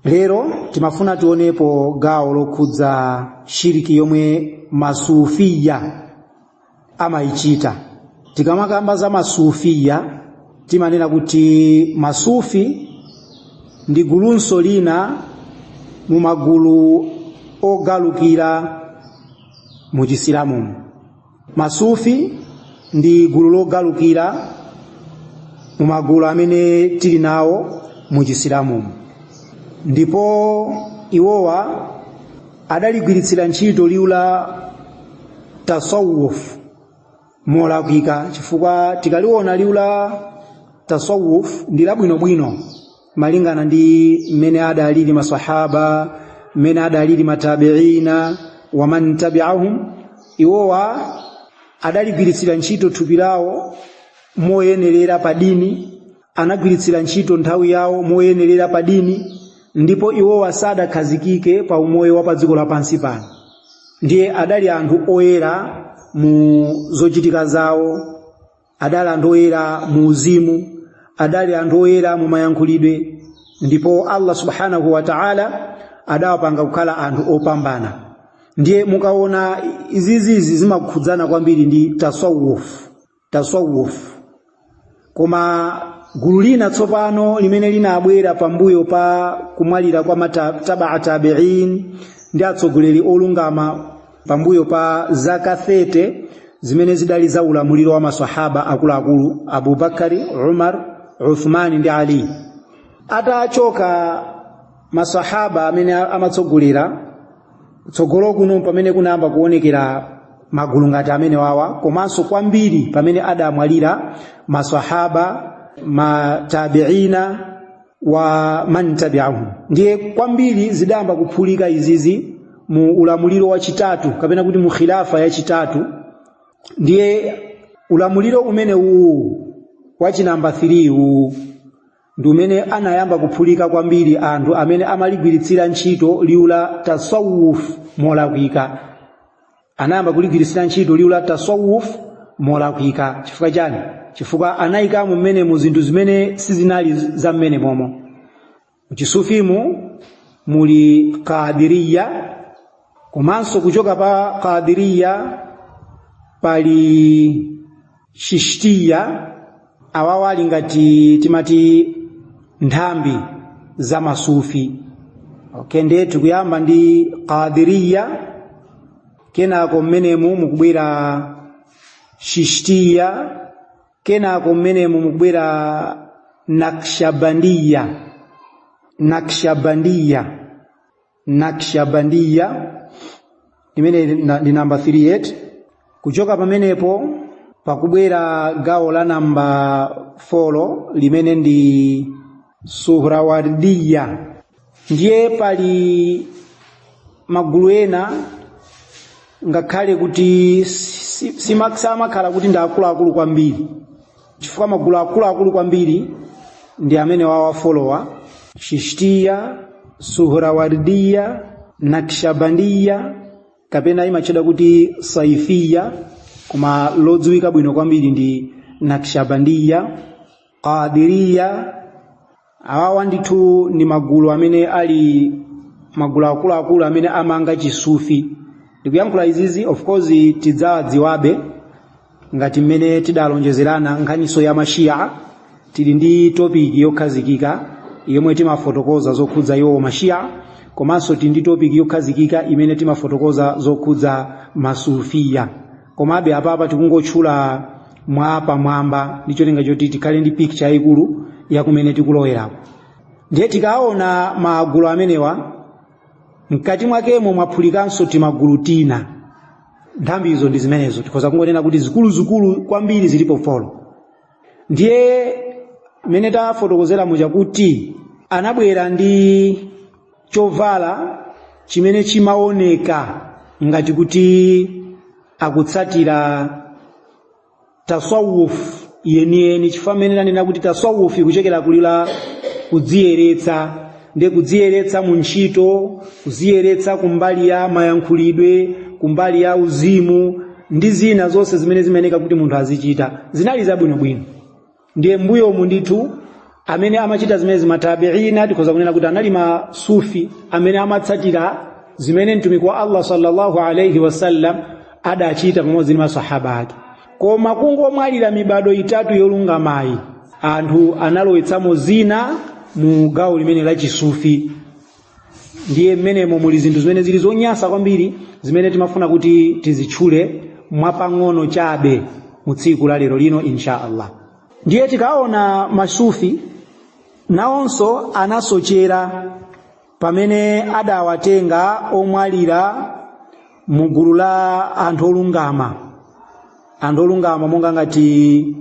Lero timafuna tionepo gawo lokhudza shiriki yomwe masufiya amayichita. Tikamakamba za masufiya, timanena kuti masufi ndi gulunso lina mu magulu ogalukira mu Chisilamumu. Masufi ndi gulu logalukira mu magulu amene tili nawo mu Chisilamumu, ndipo iwowa adaligwiritsira ntchito liwu la tasawuf molakwika, chifukwa tikaliona liwu la tasawuf ndi labwinobwino malingana ndi mmene adalili masahaba, mmene adalili matabiina wa man tabi'ahum. Iwowa adaligwiritsira ntchito thupi lawo moyenerera pa dini, anagwiritsira ntchito nthawi yawo moyenerera pa dini, ndipo iwowa sadakhazikike pa umoyo wa pa dziko lapansi pano. Ndiye adali anthu oyera mu zochitika zawo, adali anthu oyera mu uzimu, adali anthu oyera mu mayankhulidwe, ndipo Allah subhanahu wa ta'ala adawapanga kukhala anthu opambana. Ndiye mukaona izizizi zimakhudzana kwambiri ndi tasawuf, tasawuf. Koma gulu lina tsopano limene linabwera pambuyo pa kumwalira kwa tabaa tabi'in ndi atsogoleri olungama pambuyo pa zaka 30 zimene zidali za ulamuliro wa masahaba akuluakulu Abubakari, Umar, Uthmani ndi Ali. Atachoka masahaba amene amatsogolera tsogolo kuno, pamene kunayamba kuonekera magulu ngati amene wawa, komanso kwambiri pamene adamwalira masahaba, matabiina wa man tabi'ahum, ndiye kwambiri zidayamba kuphulika izizi mu ulamuliro wachitatu, kapena kuti mu khilafa yachitatu. Ndiye ulamuliro umene uwu wachinamba 3 uwu ndi umene anayamba kuphulika kwambiri anthu amene amaligwiritsira ntchito liwu la tasawuf molakwika. Anayamba kuligwiritsira ntchito liwu la tasawuf molakwika. Chifukwa chani? Chifukwa anayikamo mmenemu zinthu zimene sizinali za mmene momo. Mchisufimu muli Qadiriya, komanso kuchoka pa Qadiriya pali Chishtiya. Awawa ali ngati timati nthambi za masufi. Okay, ndiye tikuyamba ndi Qadiriya, kenako mmenemu mukubwera Chishtiya, kenako mmenemu mukubwera Nakshabandiya, Nakshabandiya, Nakshabandiya imene ndi namba 38. Kuchoka pamenepo pakubwera gawo la namba 4 limene ndi Suhrawardiya. Ndiye pali magulu ena, ngakhale kuti samakhala kuti ndi akuluakulu kwambiri, chifukwa magulu akuluakulu kwambiri ndi amene wawafolowa: Chishtiya, Suhrawardiya, Nakshabandiya, kapena imatchedwa kuti Saifiya, koma lodziwika bwino kwambiri ndi Nakshabandiya, Qadiriya. Awawa ndithu ndi magulu amene ali magulu akuluakulu amene amanga chisufi. Ndikuyankhula izizi, of course tidzawadziwabe ngati mmene tidalonjezerana nkhaniso ya Mashia. Tili ndi topic yokhazikika yomwe timafotokoza zokhudza iwowo Mashia, komanso tili ndi topic yokhazikika imene timafotokoza zokhudza Masufiya. Komabe apapa tikungotchula mwa pamwamba ndi cholinga choti tikhale ndi picture yayikulu yakumene tikulowerako. Ndiye tikaona magulu amenewa, mkati mwakemo mwaphulikanso timagulu tina. Nthambizo ndi zimenezo, tikhoza kungonena kuti zikuluzikulu kwambiri zilipo four. Ndiye mmene tafotokozera muja kuti anabwera ndi chovala chimene chimaoneka ngati kuti akutsatira tasawuf yeniyeni, chifukwa mmene tanena kuti tasawuf ikuchokera kulila kudziyeretsa, ndiye kudziyeretsa mu ntchito, kudziyeretsa kumbali ya mayankhulidwe, kumbali ya uzimu ndi zina zonse zimene zimayeneka kuti munthu azichita, zinali zabwinobwino. Ndiye mbuyomu ndithu Amene amachita zimenezi, matabiina, tikhoza kunena kuti anali masufi amene amatsatira zimene mtumiki wa Allah sallallahu alaihi wasallam adachita pamodzi ndi masahaba ake. Koma kungomwalira mibado itatu yolungamayi, anthu analowetsamo zina mu gawo limene la chisufi. Ndiye mmenemo muli zinthu zimene zili zonyasa kwambiri, zimene timafuna kuti tizitchule mwapang'ono chabe mu tsiku la lero lino, insha Allah. Ndiye tikaona masufi nawonso anasochera pamene adawatenga omwalira mu gulu la anthu olungama, anthu olungama monga ngati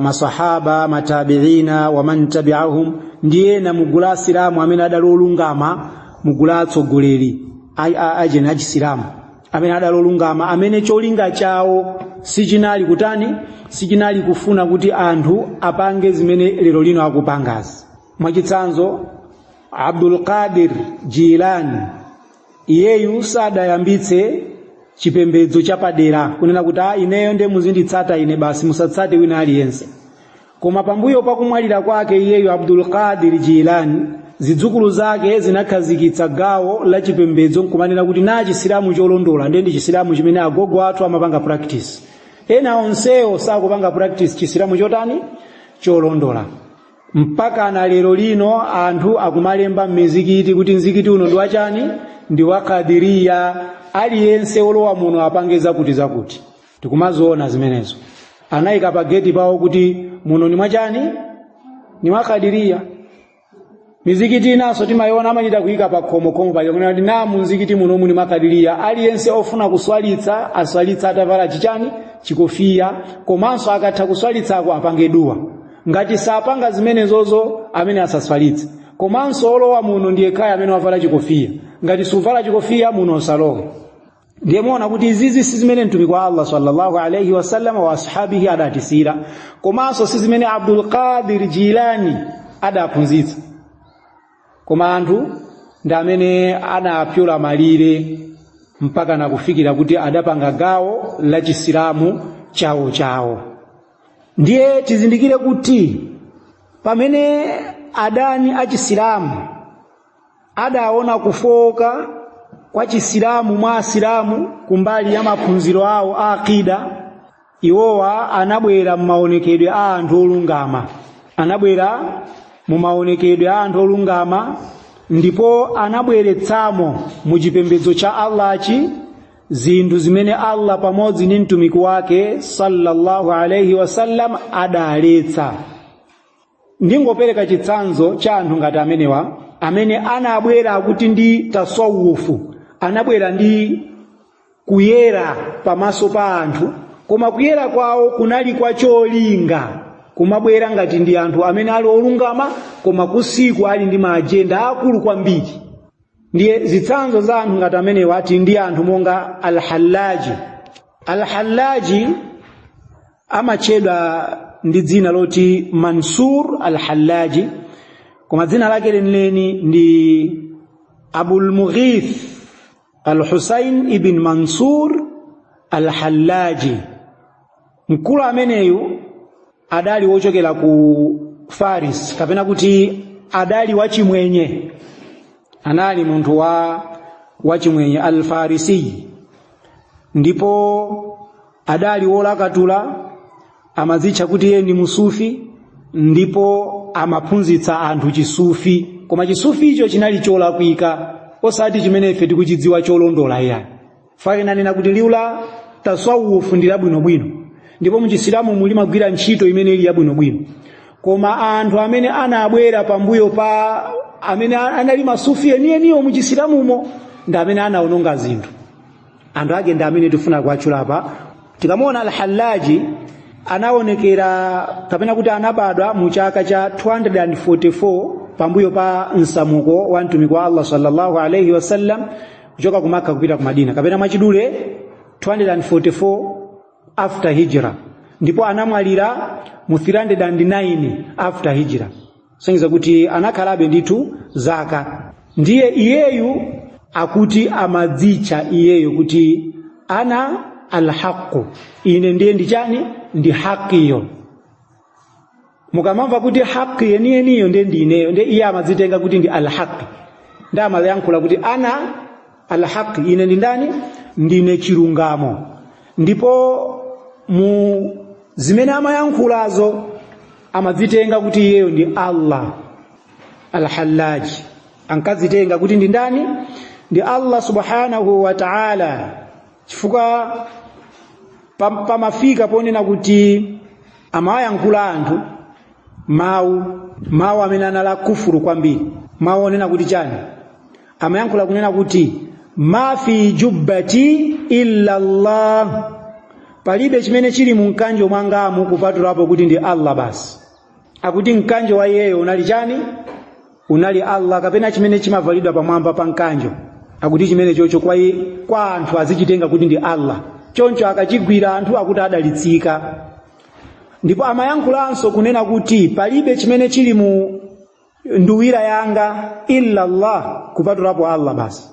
masahaba, matabiina wa man tabi'ahum, ndi ena mu gulu la asilamu amene adali olungama, mu gulu la atsogoleri achene achisilamu amene adali olungama, amene cholinga chawo sichinali kutani, sichinali kufuna kuti anthu apange zimene lero lino akupangazi. Mwachitsanzo, Abdul Qadir Jilani, iyeyu sadayambitse chipembedzo chapadera kunena kuti a ineyo ndiye muzinditsata ine basi, musatsate wina aliyense. Koma pambuyo pakumwalira kwake iyeyu Abdul Qadir Jilani, zidzukulu zake zinakhazikitsa gawo la chipembedzo nkumanena kuti na Chisilamu cholondola ndiye ndi Chisilamu chimene agogo athu amapanga practice, ena onsewo sakupanga practice Chisilamu chotani, cholondola. Mpaka na lero lino anthu akumalemba m'mizikiti kuti mzikiti uno ndi wachani, ndi wa Kadiriya, aliyense wolowa muno apange zakuti zakuti. Tikumaziona zimenezo, anayika pa geti pawo kuti muno ni mwachani, ni mwa Kadiriya. Mizikiti inanso timayiona amachita kuyika pa khomokhomo paja kunena kuti na muzikiti muno muli mwa Kadiriya, aliyense ofuna kuswalitsa aswalitsa atavala chichani, chikofiya, komanso akatha kuswalitsako apange duwa. Ngati sapanga zimenezozo, amene asaswalitse. Komanso olowa muno ndiye kaya amene wavala chikofiya, ngati suvala chikofiya muno usalowe. Ndiye muona kuti izizi si zimene mtumiki wa Allah sallallahu alaihi wasallam wa ashabihi adatisira, komanso si zimene Abdul Qadir Jilani adaphunzitsa. Koma anthu ndi amene anapyola malire mpaka nakufikira kuti adapanga gawo la Chisilamu chawo chawo. Ndiye tizindikire kuti pamene adani a Chisilamu adaona kufowoka kwa Chisilamu mwa Asilamu kumbali ya maphunziro awo a akida, iwowa anabwera m'maonekedwe a anthu olungama, anabwera mu maonekedwe a anthu olungama, ndipo anabweretsamo mu chipembedzo cha Allahchi zinthu zimene Allah pamodzi ndi mtumiki wake sallallahu alaihi wasallam adaletsa. Ndingopereka chitsanzo cha anthu ngati amenewa amene anabwera kuti ndi tasawufu, anabwera ndi kuyera pamaso pa anthu, koma kuyera kwawo kunali kwa cholinga, kumabwera ngati ndi anthu amene ali olungama, koma kusiku ali ndi maajenda akulu kwambiri. Ndiye zitsanzo za anthu ngati amenewa ati ndi anthu monga Al-Hallaji. Al-Hallaji amatchedwa ndi dzina loti Mansur Al-Hallaji, koma dzina lake lenileni ndi Abul Mughith Al-Husain ibn Mansur Al-Hallaji. Mkulu ameneyu adali wochokera ku Faris, kapena kuti adali wachimwenye, anali munthu wa wachimwenye, Al-Farisi, ndipo adali wolakatula, amadzitcha kuti iye ndi musufi, ndipo amaphunzitsa anthu chisufi, koma chisufi icho chinali cholakwika, osati chimene ife tikuchidziwa cholondola iyayi. Fake nanena kuti liwu la tasawufu ndi labwinobwino, ndipo muchisilamu mulimagwira ntchito imene ili yabwinobwino, koma anthu amene anabwera pambuyo pa amene anali masufi enieniwo muchisilamumo ndi amene anaononga zinthu. Anthu ake ndi amene tifuna kuwatchula apa. Tikamuona Al-Hallaji, anaonekera kapena kuti anabadwa mu chaka cha 244 pambuyo pa msamuko wa mtumiki wa Allah sallallahu alaihi wasallam kuchoka ku Makka kupita ku Madina, kapena mwachidule 244 after Hijra, ndipo anamwalira mu 309 after Hijra, kusonyeza kuti anakhalabe ndithu zaka. Ndiye iyeyu akuti amadzitcha iyeyo kuti ana alhaqu, ine ndiye ndi chani, ndi haqiyo. Mukamamva kuti haqi yeniyeniyo ndiye ndi ineyo. Ndiye iye amadzitenga kuti ndi alhaqi, ndi amayankhula kuti ana alhaqi, ine ndi ndani? Ndine chilungamo. Ndipo mu zimene amayankhulazo amadzitenga kuti iyeyo ndi Allah. Alhallaji ankadzitenga kuti ndi ndani? Ndi Allah subhanahu wa ta'ala, chifukwa pamafika ponena kuti amawayankhula anthu mawu amene anali kufuru kwambiri. Mawu onena kuti chani? Amayankhula kunena kuti ma fi jubbati illa Allah, palibe chimene chili mu mkanjo mwangamu kupatulapo kuti ndi Allah basi. Akuti mkanjo wa iyeyo unali chani? Unali Allah, kapena chimene chimavalidwa pamwamba pa mkanjo. Akuti chimene chocho kwa anthu azichitenga kuti ndi Allah, choncho akachigwira anthu akuti adalitsika. Ndipo amayankhulanso kunena kuti palibe chimene chili mu nduwira yanga illa Allah, kupatulapo Allah basi.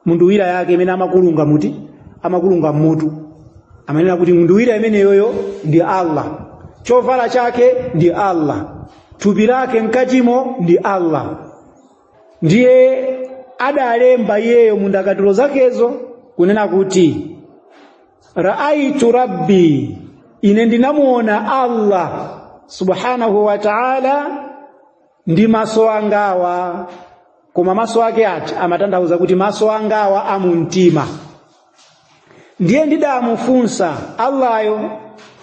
Mu nduwira yake imene amakulunga muti, amakulunga mmutu, amanena kuti nduwira imeneyoyo ndi Allah, chovala chake ndi Allah, thupi lake mkatimo ndi Allah. Ndiye adalemba iyeyo mu ndakatulo zakezo kunena kuti raaitu rabbi, ine ndinamuona Allah subhanahu wa ta'ala ndi maso angawa. Koma maso ake ati? Amatanthauza kuti maso angawa amumtima. Ndiye ndidamufunsa Allahyo,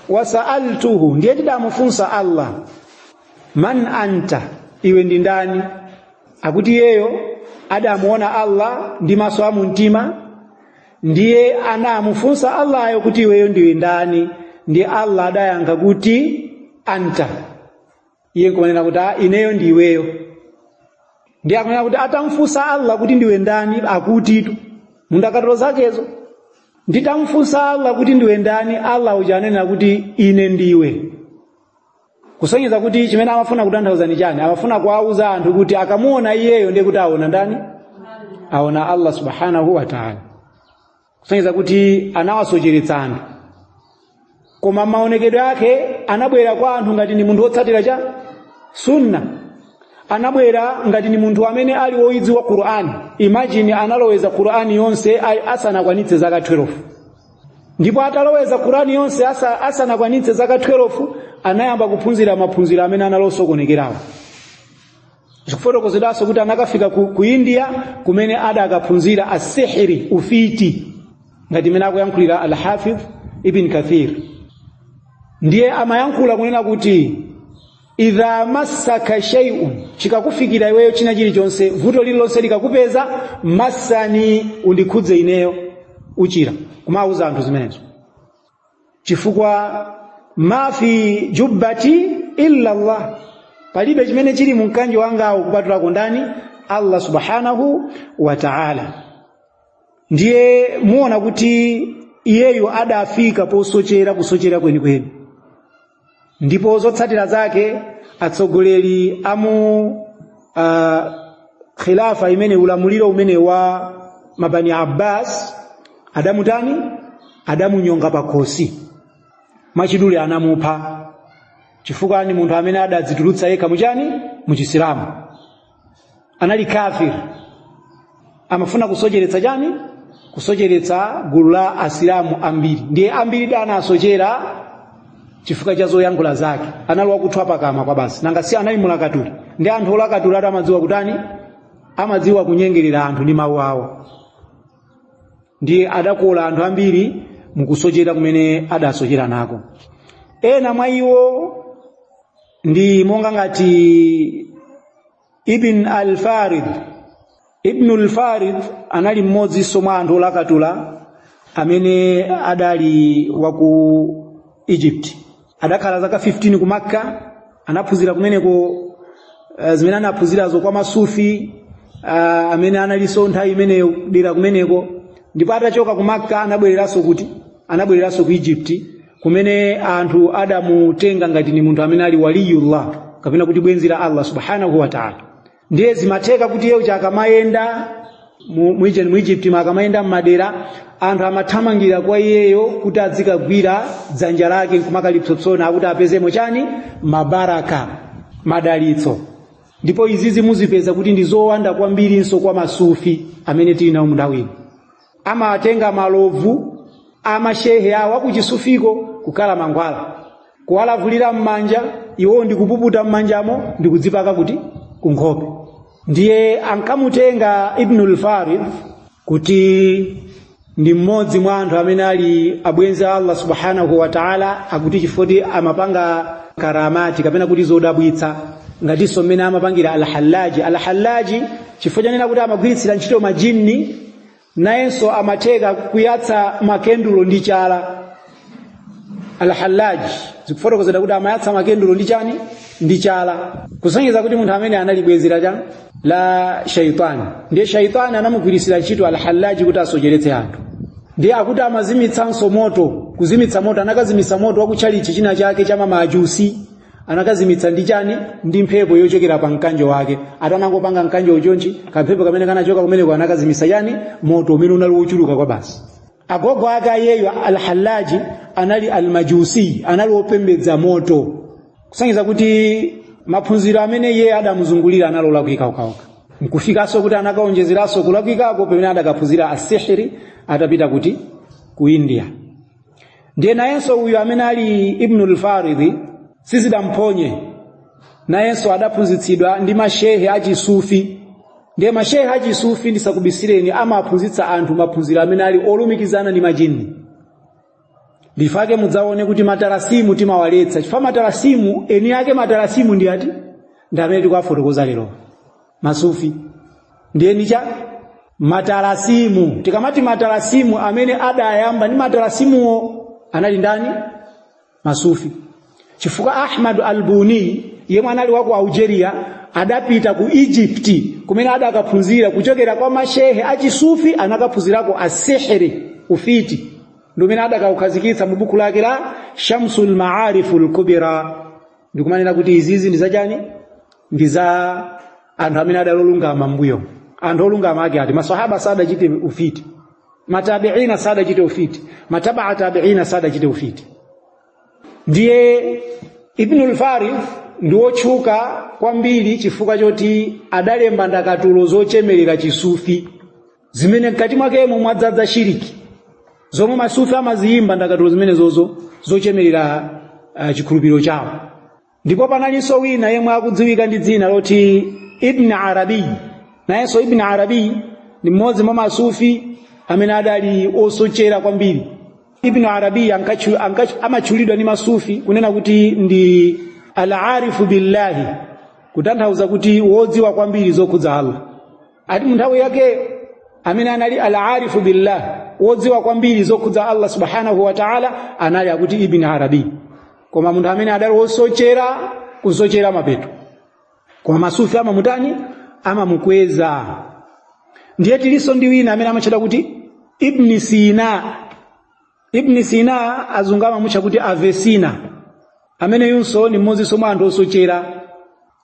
wasaaltuhu, ndiye ndidamufunsa Allah, man anta, iwe ndi ndani? Akuti iyeyo adamuona Allah ndi maso amumtima, ndiye anamufunsa Allahyo kuti iweyo ndiwe ndani? Ndiye Allah adayankha kuti anta. Iye nkumanena kuti ineyo ndi iweyo. Ndiye akunena kuti atamfunsa Allah kuti ndiwe ndani, akutitu mundakatulo zakezo, nditamfunsa Allah kuti ndiwe ndani, Allah uja anena kuti ine ndiwe. Kusonyeza kuti chimene amafuna kutanthauza ni chani? Amafuna kuwauza anthu kuti akamuona iyeyo ndiye kuti aona ndani? Aona Allah subhanahu wa ta'ala. Kusonyeza kuti anawasocheretsa anthu, koma maonekedwe ake anabwera kwa anthu ngati ni munthu wotsatira cha sunna, anabwera ngati ni munthu amene ali woidziwa Qur'an. Imagine, analoweza Qur'an yonse asanakwanitse zaka 12. Ndipo ataloweza Qur'an yonse asanakwanitse zaka 12, anayamba kuphunzira maphunziro amene analosokonekerawo. Zikufotokozedwanso kuti anakafika ku India kumene adakaphunzira asihiri, ufiti, ngati imene akuyankhulira Al-Hafidh Ibn Kathir. Ndiye amayankhula kunena kuti idha massaka shay'un, chikakufikira iweyo china chilichonse, vuto lililonse likakupeza, masani, undikhudze ineyo, uchira. Kumawuza anthu zimenezo, chifukwa ma fi jubbati illa Allah, palibe chimene chili mu mkanjo wangawo kupatulako ndani? Allah subhanahu wa ta'ala. Ndiye muona kuti iyeyo adafika posochera, kusochera kwenikweni. Ndipo zotsatira zake atsogoleri amu khilafa imene, ulamuliro umene wa mabani Abbas, adamutani? Adamunyonga pakhosi. Mwachidule anamupha, chifukwa ni munthu amene adadzitulutsa yekha muchani? Muchisilamu. Anali kafir, amafuna kusocheretsa chani? Kusocheretsa gulu la asilamu ambiri. Ndiye ambiri danasochera chifukwa cha zoyankhula zake. Anali wakuthwa pakamwa kwa basi, nanga si anali mulakatuli? Ndi anthu olakatula ati amadziwa kutani? Amadziwa kunyengerera anthu ndi mawu awo. Ndiye adakola anthu ambiri mukusochera kumene adasochera nako. Ena mwa iwo ndi monga ngati Ibn al-Farid. Ibn al-Farid anali mmodzinso mwa anthu olakatula amene adali wa ku Egypt. Adakhala zaka 15 ku Makka, anaphunzira kumeneko zimene anaphunzirazo kwa masufi amene analinso nthawi imeneyo dera kumeneko. Ndipo atachoka ku Makka anabwereranso kuti? Anabwereranso ku Egypt, kumene anthu adamutenga ngati ni munthu amene ali waliyullah, kapena kuti bwenzi la Allah subhanahu wa ta'ala. Ndiye zimatheka kuti iye uja akamayenda mu Egypt akamayenda mmadera, anthu amathamangira kwa iyeyo kuti adzikagwira dzanja lake nkumakalipsopsona akuti apezemo chani? Mabaraka, madalitso. Ndipo izizi muzipeza kuti ndi zowanda kwambirinso kwa masufi amene tili nawo munthawi ino. Amatenga malovu amashehe awo akuchisufiko kukhala mankhwala, kuwalavulira m'manja iwo ndi kupuputa m'manjamo ndi kudzipaka kuti kunkhope. Ndiye ankamutenga Ibnul Farid kuti ndi mmodzi mwa anthu amene ali abwenzi a Allah subhanahu wa ta'ala, akuti chifukwa amapanga karamati kapena kuti zodabwitsa, ngatinso mmene amapangira Al-Hallaji. Al-Hallaji chifukwa chanena kuti amagwiritsira ntchito majinni, nayenso amatheka kuyatsa makendulo ndi chala. Al-Hallaji zikufotokozera kuti amayatsa makendulo ndi chani? Ndi chala, kusonyeza kuti munthu amene anali bwenzi la la shaitani. Ndiye shaitani anamugwiritsira ntchito Al-Hallaji kuti asocheretse anthu. Ndiye akuti amazimitsanso moto, kuzimitsa moto, anakazimitsa moto wakutchalichi china chake cha mamajusi, anakazimitsa ndi chani? Ndi mphepo yochokera pa mkanjo wake. Atanangopanga mkanjo uchonchi, kamphepo kamene kanachoka kumeneko anakazimitsa chani? Moto umene unali wochuluka kwa basi. Agogo ake ayeyo Al-Hallaji anali Al-Majusi, anali wopembedza moto, kusonyeza kuti maphunziro amene iye adamuzungulira anali olakwika okhaokha. Nkufikanso kuti anakaonjezeranso kulakwikako pamene adakaphunzira asihiri atapita kuti ku India. Ndiye nayenso uyu amene ali Ibnul Faridhi sizidamphonye, nayenso adaphunzitsidwa ndi mashehe achisufi. Ndiye mashehe achisufi, ndisakubisireni, amaphunzitsa anthu maphunziro amene ali olumikizana ndi majini. Ndifake mudzaone kuti matarasimu timawaletsa, chifukwa matarasimu eni ake matarasimu ndi ati? Ndi amene tikuwafotokoza lero, masufi. Ndiye nicha matarasimu. Tikamati matarasimu, amene adayamba ndi matarasimuwo anali ndani? Masufi. Chifukwa Ahmad Albuni yemwe anali wa ku Algeria adapita ku Egypt kumene adakaphunzira kuchokera kwa mashehe achisufi, anakaphunzirako asihiri, ufiti, ndi umene adakaukhazikitsa mu buku lake la Shamsul Maariful Kubra. Ndikumanena kuti izizi ndi zachani? Ndi za anthu amene adalolungama mbuyo. Anthu olungama ake ati? Masahaba sadachite ufiti, matabiina sadachite ufiti, matabaa tabiina sadachite ufiti. Ndiye Ibnul Farid ndi wotchuka kwambiri chifukwa choti adalemba ndakatulo zochemerera chisufi zimene mkati mwakemo mwadzadza shiriki, zomwe masufi amaziyimba ndakatulo zimene zozo zochemerera chikhulupiriro chawo. Ndipo panalinso wina yemwe akudziwika ndi dzina loti Ibn Arabi. Nayenso Ibn Arabi ndi mmodzi mwa masufi amene adali osochera kwambiri. Ibn Arabi amatchulidwa ndi masufi kunena kuti ndi al-arifu billahi, kutanthauza kuti wodziwa kwambiri zokhudza Allah. Ati mu nthawi yake amene anali al-arifu billah, wodziwa kwambiri zokhudza Allah subhanahu wa ta'ala, anali akuti Ibn Arabi. Koma munthu amene adali wosochera, kusochera mapeto, koma masufi amamutani? Amamukweza. Ndiye tilinso ndi wina amene amatchedwa kuti Ibn Sina. Ibn Sina azungu amamutcha kuti Avicenna. Amene yunso ni mmodzinso mwa anthu osochera,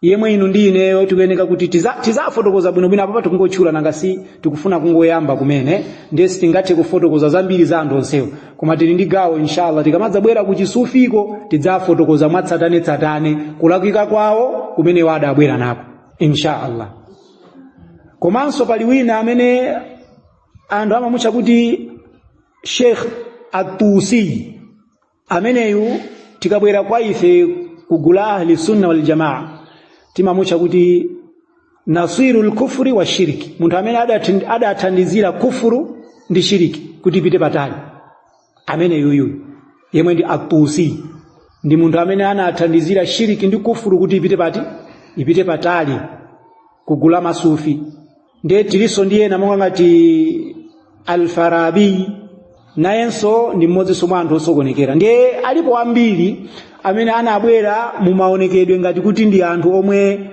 yemwe inu ndi ineyo tikuyeneka kuti tizafotokoza bwinobwino. Apa tikungotchula, nanga si tikufuna kungoyamba kumene, ndiye sitingathe kufotokoza zambiri za anthu onsewo, koma tili ndi gawo inshallah. Tikamadzabwera ku chisufiko tidzafotokoza mwatsatanetsatane kulakwika kwawo kumene wadabwera nako inshallah. Komanso pali wina amene anthu amamutcha kuti Sheikh Atusi. Ameneyu tikabwera kwa ife kugula ahli sunna wal jamaa timamutcha kuti nasirul kufri wa shiriki, munthu amene adathandizira kufuru ndi shiriki kuti ipite patali. Amene yuyu yemwe ndi Atusi ndi munthu amene anathandizira shiriki ndi kufuru kuti ipite pati? Ipite patali kugula masufi. Ndiye tilinso ndi ena monga ngati Alfarabi, nayenso ndi mmodzinso mwa anthu osokonekera. Ndiye alipo ambiri amene anabwera mu maonekedwe ngati kuti ndi anthu omwe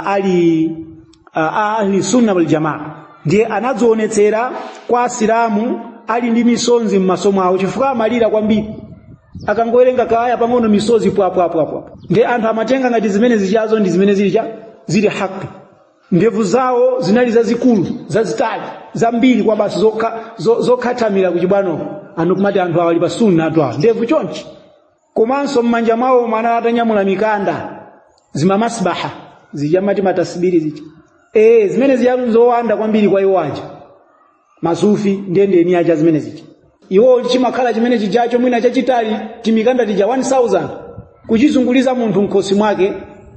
ali ahli sunna wal jamaa. Ndiye anadzionetsera kwa asilamu ali ndi misonzi m'maso mwawo, chifukwa amalira kwambiri akangowerenga kaya pang'ono, misozi pwapwapwapwa. Ndiye anthu amatenga ngati zimene zichazo ndi zimene zili haki. Ndevu zawo zinali zazikulu, zazitali, zambiri kwa basi, zokhathamira kuchibwanoko. Anthu kumati anthu awa ali pa sunna, anthu awa ndevu chonchi. Komanso m'manja mwawo mwana atanyamula mikanda, zimamasbaha zija mati matasibiri zija, zimene zija zowanda kwambiri kwa iwo aja masufi, ndendeni aja zimene zija. Iwo chimakhala chimene chijacho mwina chachitali, timikanda tija 1000 kuchizunguliza munthu mkhosi mwake,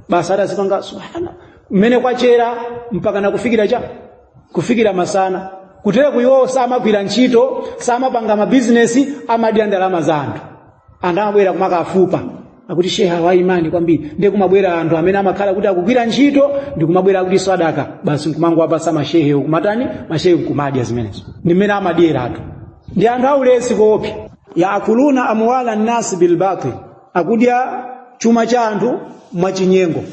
basi atazipanga subhana mmene kwachera mpaka nakufikira cha kufikira masana. Kutere kuiwo samagwira ntchito, samapanga mabizinesi, amadya ndalama za anthu. Anthu amabwera kumakafupa akuti sheha wa imani kwambiri, ndiye kumabwera anthu amene amakhala kuti akugwira ntchito ndi kumabwera kuti sadaka basi, nkumangowapasa mashehe, kumatani mashehe nkumadya zimenezo. Ndi mmene amadyeratu, ndi anthu aulesi koopsa. Yaakuluna amwala nnasi bilbatil, akudya chuma cha anthu mwachinyengo.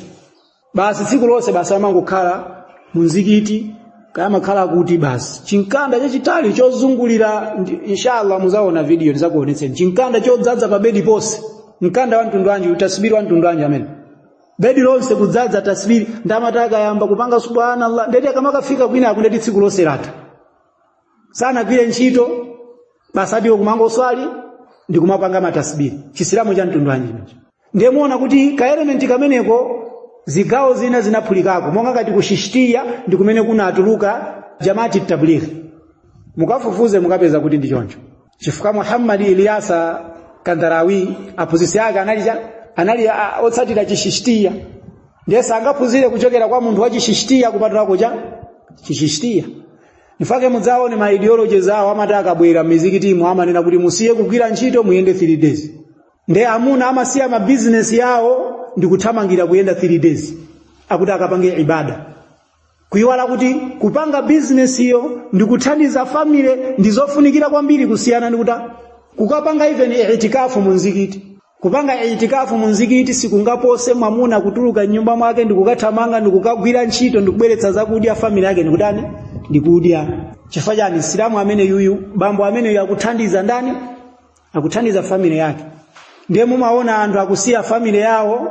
Basi tsiku lonse basi amangokhala munzikiti, kaya amakhala kuti basi chinkanda chachitali chozungulira. Inshallah muzaona video ndizakuonetseni chinkanda chodzaza pa bedi ponse. Mkanda wa mtundu wanji, utasibiri wa mtundu wanji amene bedi lonse kudzadza tasbiri? Ndamati akayamba kupanga subhanallah, ndeti akamakafika kwina akundeti tsiku lonse latha, sanagwire ntchito, basi atiwo kumangoswali ndi kumapanga matasbiri. Chisilamu cha mtundu wanji imenecho? Ndiye muona kuti ka element kameneko zigawo zina zinaphulikako, monga ngati kushishtiya ndi kumene kunatuluka Jamaati Tabligh. Mukafufuze mukapeza kuti ndi choncho, chifukwa Muhammad Iliyasa Kandarawi aphunzitsi ake anali otsatira chishishtiya, ndiye sangaphunzire kuchokera kwa munthu wa chishishtiya kupatulako cha chishishtiya. Nifake mudzaone ma ideologies awo, amati akabwera m'mizikitimo amanena kuti musiye kugwira ntchito, muyende 3 days. Ndiye amuna amasiya mabizinesi yawo ndi kuthamangira kuyenda 3 days, akuti akapange ibada, kuiwala kuti kupanga bizinesi iyo ndi kuthandiza family ndi zofunikira kwambiri kusiyana ndi kuti kukapanga even itikafu mu mzikiti. Kupanga itikafu mu mzikiti sikungapose mwamuna kutuluka m'nyumba mwake ndi kukathamanga ndi kukagwira ntchito ndi kubweretsa zakudya family yake ndikutani, ndikudya. Chifukwa chani? Silamu amene yuyu, bambo amene yuyu akuthandiza ndani? Akuthandiza family yake. Ndiye mumaona anthu akusiya family yawo,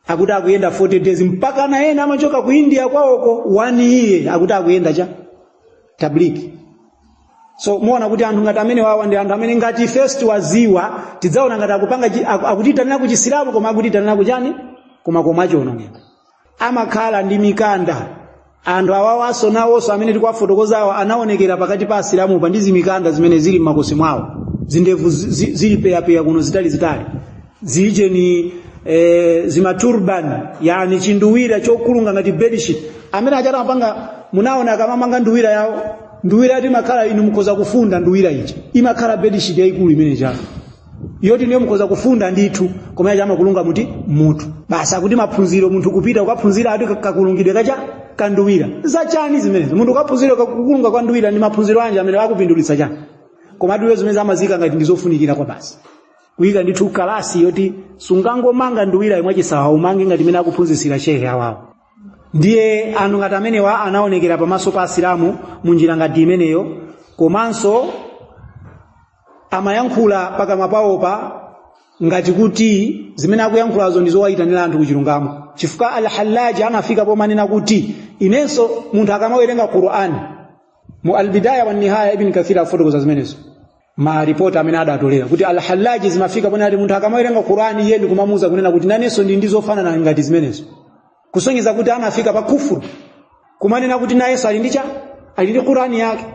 akuti akuyenda 40 days, mpaka na ena amachoka ku India kwawoko 1 year, akuti akuyenda cha tabligh. So muona kuti anthu ngati amene wawa ndi anthu amene ngati first waziwa tidzaona ngati akupanga akutiitanira ku chisilamu, koma akutiitanira kuchani? Koma komwe achiwonongeka. Amakhala ndi mikanda anthu awawanso, nawonso amene tikuwafotokozawa anaonekera pakati pa asilamu pa ndi zimikanda zimene zili m'makosi mwawo, zindevu zili peyapeya kuno zitali zitali, zije ni zimaturban, yani chinduwira chokulunga ngati bedsheet. Amene achata amapanga, munaona akamamanga nduwira yawo, nduwira yati imakhala, inu mukhoza kufunda nduwira ija, imakhala bedsheet yayikulu imene chako yoti niyo mukhoza kufunda ndithu, koma yacha amakulunga muti mutu basi. Akuti maphunziro, munthu kupita kukaphunzira ati kakulungidwe kacha kanduwira. Zachani zimenezo? Munthu ukaphunzira kukulunga kwa nduwira ndi maphunziro anje amene akupindulitsa chani? Koma atiwe zimene amazika ngati ndizofunikira kwa basi, kuyika ndithu kalasi yoti sungangomanga nduwira imwe chisawa, umange ngati imene akuphunzitsira shehe awawo. Ndiye anthu ngati amenewa anaonekera pamaso pa asilamu munjira ngati imeneyo. Komanso amayankhula pakamwa pawopa ngati kuti zimene akuyankhulazo ndi zowayitanira anthu kuchilungamo, chifukwa Al-Hallaji anafika pomanena kuti inenso munthu akamawerenga Qur'an mu Al-Bidaya wa Nihaya, Ibn Kathir afotokoza zimenezo, ma report amene adatolera kuti Al-Hallaji zimafika ponena kuti munthu akamawerenga Qur'an iye ndi kumamuza kunena kuti nanenso ndi ndizofanana ngati zimenezo, kusonyeza kuti anafika pa kufuru, kumanena kuti nayenso ali ndi cha ali ndi Qur'ani yake.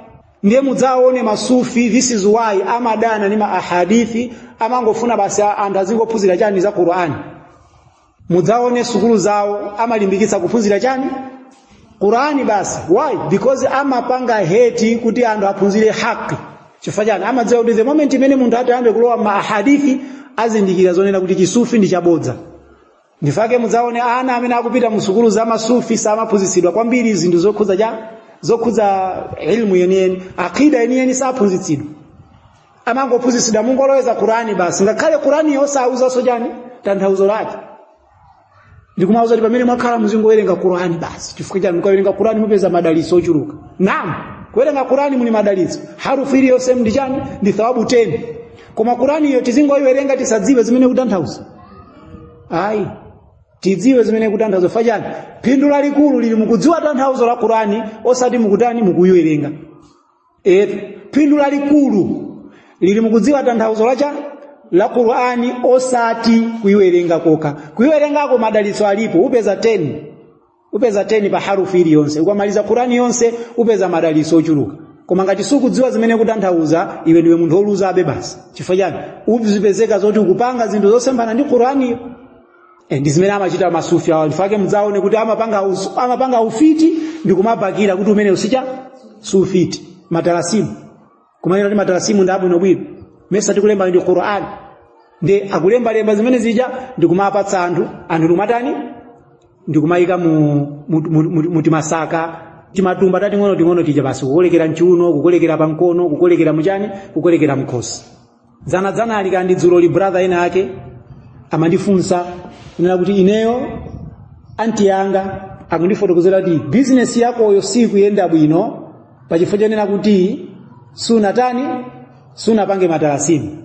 Ndiye mudzaone masufi, this is why amadana ndi ma ahadithi, amangofuna basi anthu azingophunzira chani? Za Qur'ani. Mudzaone sukulu zawo amalimbikitsa kuphunzira chani? Qur'ani basi. Why? Because amapanga hate kuti anthu aphunzire haki. Chifukwa chani? Amadziwa kuti the moment imene munthu atayambe kulowa ma ahadithi, azindikira zonena kuti chisufi ndi chabodza. Ndifake mudzaone ana amene akupita mu sukulu za masufi samaphunzitsidwa kwambiri zinthu zokhudza cha zokhudza ilmu yeniyeni, akida yeniyeni saphunzitsidwa. Amangophunzitsidwa mungoloweza Qur'ani basi, ngakhale Qur'ani yosauzanso chani tanthauzo lake, ndikumauza kuti pamene mwakhala muzingowerenga Qur'ani basi. Chifukwa chani? Mukawerenga Qur'ani mupeza madalitso ochuluka. Naam, kuwerenga Qur'ani muli madalitso, harufu iliyonse ndi chani? Ndi thawabu 10. Koma Qur'ani iyo tizingoiwerenga tisadziwe zimene kutanthauza? Ayi. Tidziwe zimene kutanthauza fachani. Phindu lalikulu lili mukudziwa tanthauzo la Qur'ani, osati mukutani, mukuyiwerenga. Etu, phindu lalikulu lili mukudziwa tanthauzo lacha la Qur'ani, osati kuyiwerenga kokha. Kuyiwerengako madalitso alipo, upeza 10, upeza 10 pa harufu iliyonse. Ukamaliza Qur'ani yonse upeza madalitso ochuluka. Koma ngati sukudziwa zimene kutanthauza, iwe ndiwe munthu woluzabe basi. Chifukwa chani? Uzipezeka zoti ukupanga zinthu zosemphana ndi Qur'ani. Ndi zimene amachita masufi awa. Ndifake mudzaone kuti amapanga ufiti ndi kumabakira kuti umene usicha sufiti matalasimu, kumanena kuti matalasimu ndi abwinobwino, mesa tikulemba ndi Qur'an. Ndi akulembalemba zimene zija ndi kumapatsa anthu, anthu ndikumatani, ndikumayika mu timasaka, timatumba tating'ono ting'ono tija basi, kukolekera mchiuno, kukolekera pamkono, kukolekera muchani, kukolekera mkhosi. Dzanadzana ali kandi dzuloli, brother ena ake amandifunsa kunena kuti ineyo anti yanga akundifotokozera kuti bizinesi yakoyo sikuyenda bwino pachifukwa chonena kuti sunatani, sunapange matalasimu.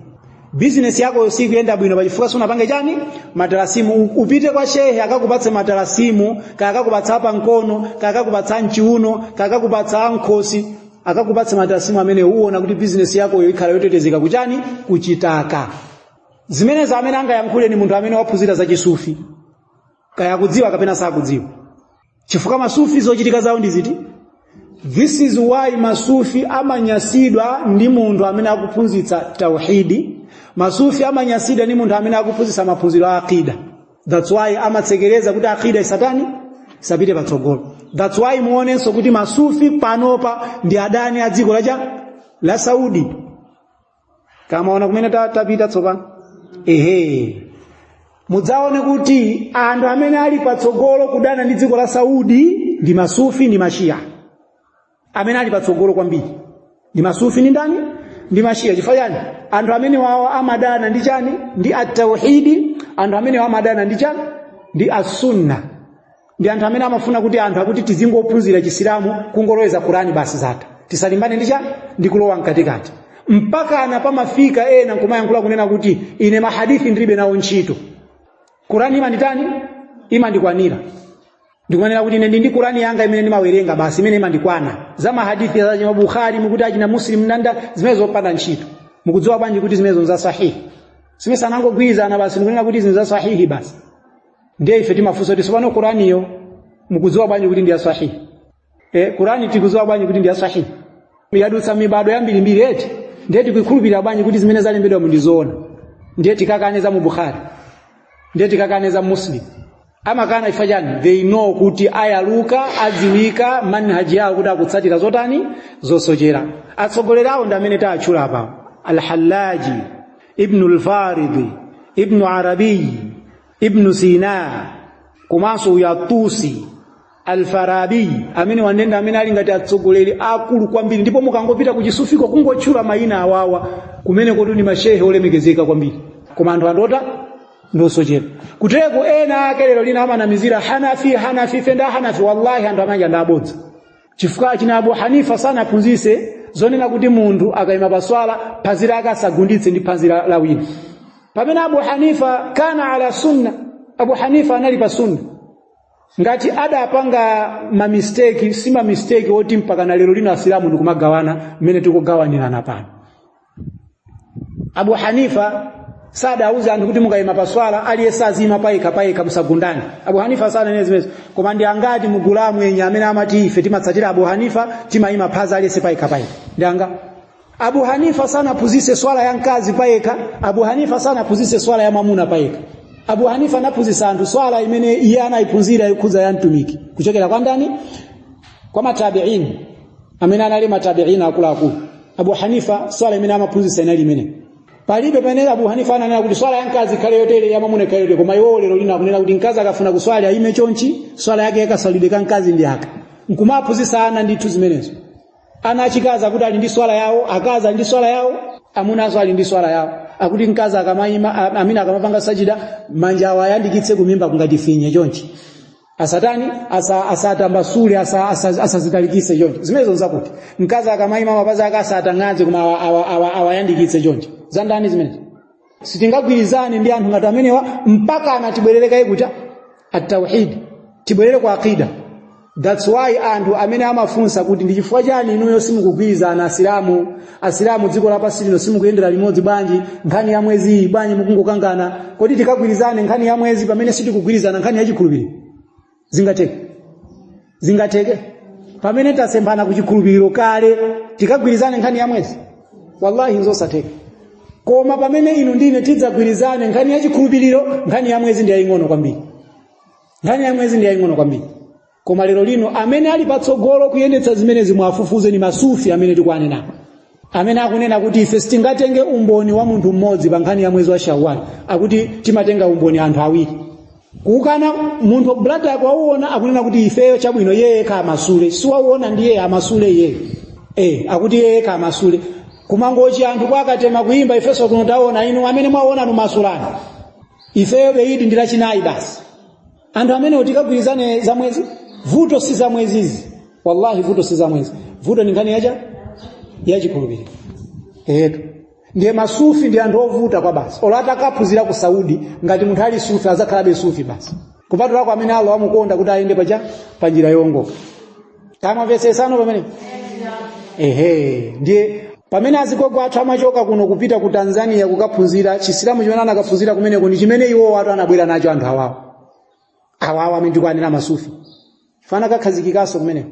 Bizinesi yakoyo sikuyenda bwino pachifukwa sunapange chani, matalasimu. Upite kwa shehe akakupatse matalasimu, kaya akakupatsa pamkono, kaya akakupatsa mchiuno, kaya akakupatsa mkhosi, akakupatse matalasimu amene uwona kuti bizinesi yakoyo ikhala yotetezeka kuchani, kuchitaka. Zimenezi amene angayankhule ni munthu amene waphunzira za chisufi, kaya akudziwa kapena sakudziwa, chifukwa masufi zochitika zawo ndi ziti. This is why masufi amanyasidwa ndi munthu amene akuphunzitsa tauhidi. Masufi amanyasidwa ndi munthu amene akuphunzitsa maphunziro a aqida. That's why amatsekereza kuti aqida isatani, isapite patsogolo. That's why muonenso kuti masufi panopa ndi adani a dziko lacha la Saudi. Kamaona kumene tapita tsopano, ehe, mudzaone kuti anthu amene ali patsogolo kudana ndi dziko la Saudi ndi masufi ndi mashia. Amene ali patsogolo kwambiri ndi masufi ndi ndani? Ndi mashia. Chifukwa chani? Anthu amene wawo amadana ndi chani? Ndi atauhidi. Anthu amene wawo amadana ndi chani? Ndi asunna. Ndi anthu amene amafuna kuti anthu akuti tizingophunzira Chisilamu, kungoloweza Qurani basi, zatha, tisalimbane ndi chani, ndi kulowa mkatikati. Mpakana pamafika ena nkumayankhula kunena kuti ine mahadithi ndilibe nawo ntchito, Qurani imanditani, imandikwanira. Ndikumanena kuti ine ndi Qurani yanga imene ndimawerenga basi, imene imandikwana. Za mahadithi za Bukhari mukuti achina Muslim nanda, zimene zopanda ntchito. Mukudziwa bwanji kuti zimenezo za sahihi? Zimene sanangogwirizana basi ndikunena kuti zinthu za sahihi basi. Ndiye ife timafunsa kuti tsopano Quraniyo mukudziwa bwanji kuti ndi ya sahihi? Qurani tikudziwa bwanji kuti ndi ya sahihi? Yadutsa mibado yambirimbiri eti, ndiye tikuikhulupirira bwanji kuti zimene zalembedwa mu ndizoona? Ndiye tikakane za mu Bukhari, ndiye tikakane za Muslim. Amakana chifukwa chani? They know kuti ayaluka, adziwika manhaji yawo kuti akutsatira zotani, zosochera. Atsogoleri awo ndi amene taatchula apa: Alhalaji, Ibnu Alfaridi, Ibnu Arabi, Ibnu Sina, komanso uyu Atusi, Alfarabi. Amene wandenda amene ali ngati atsogoleri akulu kwambiri. Ndipo mukangopita kuchisufiko, kungotchula mayina awawa kumene kuti ni mashehe olemekezeka kwambiri, koma anthu andota ndosochera kuteko. Ena ake lero lina amanamizira Hanafi, Hanafi, fenda Hanafi. Wallahi, anthu amanja ndi abodza, chifukwa achina Abu Hanifa sanaphunzise zonena kuti munthu akayima paswala phazi lake asagunditse ndi phazi la wina, pamene Abu Hanifa kana ala sunna. Abu Hanifa anali pa sunna. Ngati adapanga mamisteki, si mamisteki oti mpaka na lero lino Asilamu ndikumagawana mmene tikugawanirana pano. Abu Hanifa sadauze anthu kuti mukayima paswala aliyense azima payekha payekha, musagundane. Abu Hanifa sananene zimenezo. Koma ndi angati mugulu amwenye amene amati ife timatsatira Abu Hanifa, timayima phazi aliyense payekha payekha? Ndi anga? Abu Hanifa sanaphunzitse swala ya mkazi payekha. Abu Hanifa sanaphunzitse swala ya mwamuna payekha. Abu Hanifa anaphunzitsa anthu swala imene iye anayiphunzira yokhudza ya mtumiki kuchokera kwa ndani? Kwa matabi'in, amene anali matabi'in akuluakulu. Abu Hanifa swala imene amaphunzitsa inali imene. Palibe pamene Abu Hanifa ananena kuti swala ya mkazi ikhale yotere, ya mwamuna ikhale yotere. Koma iwo lero lino akunena kuti mkazi akafuna kuswali ayime chonchi, swala yake yakasalidwe ka mkazi ndi aka, nkumaphunzitsa ana ndithu zimenezo. Ana achikazi akuti ali ndi swala yawo, akazi ali ndi swala yawo, amunanso ali ndi swala yawo. Akuti mkazi akamayima, amene akamapanga sajida, manja awo ayandikitse kumimba kungati finye chonchi, asatani, asatambasule, asazitalikise chonchi. Zimenezo nzakuti mkazi akamayima mapazi ake asatang'adze, koma awayandikitse chonchi. Zandani zimenezo? Sitingagwirizane ndi anthu ngati amenewa mpaka anatibwererekaye kucha. At-tauhid, tibwerere ku aqida. That's why anthu amene amafunsa kuti ndi chifukwa chani inuyo simukugwirizana asilamu, asilamu dziko lapansi lino simukuyendera limodzi bwanji, nkhani ya mwezi iyi bwanji mukungokangana, kodi tikagwirizane nkhani ya mwezi pamene sitikugwirizana nkhani ya chikhulupiriro? Zingatheke? Zingatheke? Pamene tasemphana ku chikhulupiriro kale, tikagwirizane nkhani ya mwezi? Wallahi nzosatheka. Koma pamene inu ndine tidzagwirizane nkhani ya chikhulupiriro, nkhani ya mwezi ndi yaying'ono kwambiri. Nkhani ya mwezi ndi yaying'ono kwambiri. Koma lero lino amene ali patsogolo kuyendetsa zimenezi mwafufuze ni masufi amene tikuwanena, amene akunena kuti ife sitingatenge umboni wa munthu mmodzi pa nkhani ya mwezi wa Shawwal, akuti timatenga umboni anthu awiri. Kukana munthu brother akuwauona, akunena kuti ifeyo chabwino yeye yekha amasule, siwauona ndi yeye amasule yeye. Akuti yeye yekha amasule. Kumangochi anthu kwakatema kuimba ifeso kuno taona inu amene mwaona anu masulani. Ifeyo beidi ndi lachinayi basi. Anthu amene tikagwirizane za mwezi, vuto si za mwezizi. Wallahi vuto si za mwezi. Vuto ni nkhani yacha ya chikhulupiriro. Eto. Ndiye masufi ndi anthu ovuta kwa basi. Olo atakaphunzira ku Saudi, ngati munthu ali sufi azakhalabe sufi basi. Kupatulako amene Allah wamukonda kuti ayende pacha pa njira yowongoka. Tamamvetsetsano pamene? Ehe, ndiye pamene azigogo athu amachoka kuno kupita ku Tanzania kukaphunzira Chisilamu chimene anakaphunzira kumeneko ndi chimene iwo atu anabwera nacho anthu awawo. Awawo amene tikuanena masufi. Fana kakhazikikanso kumeneko.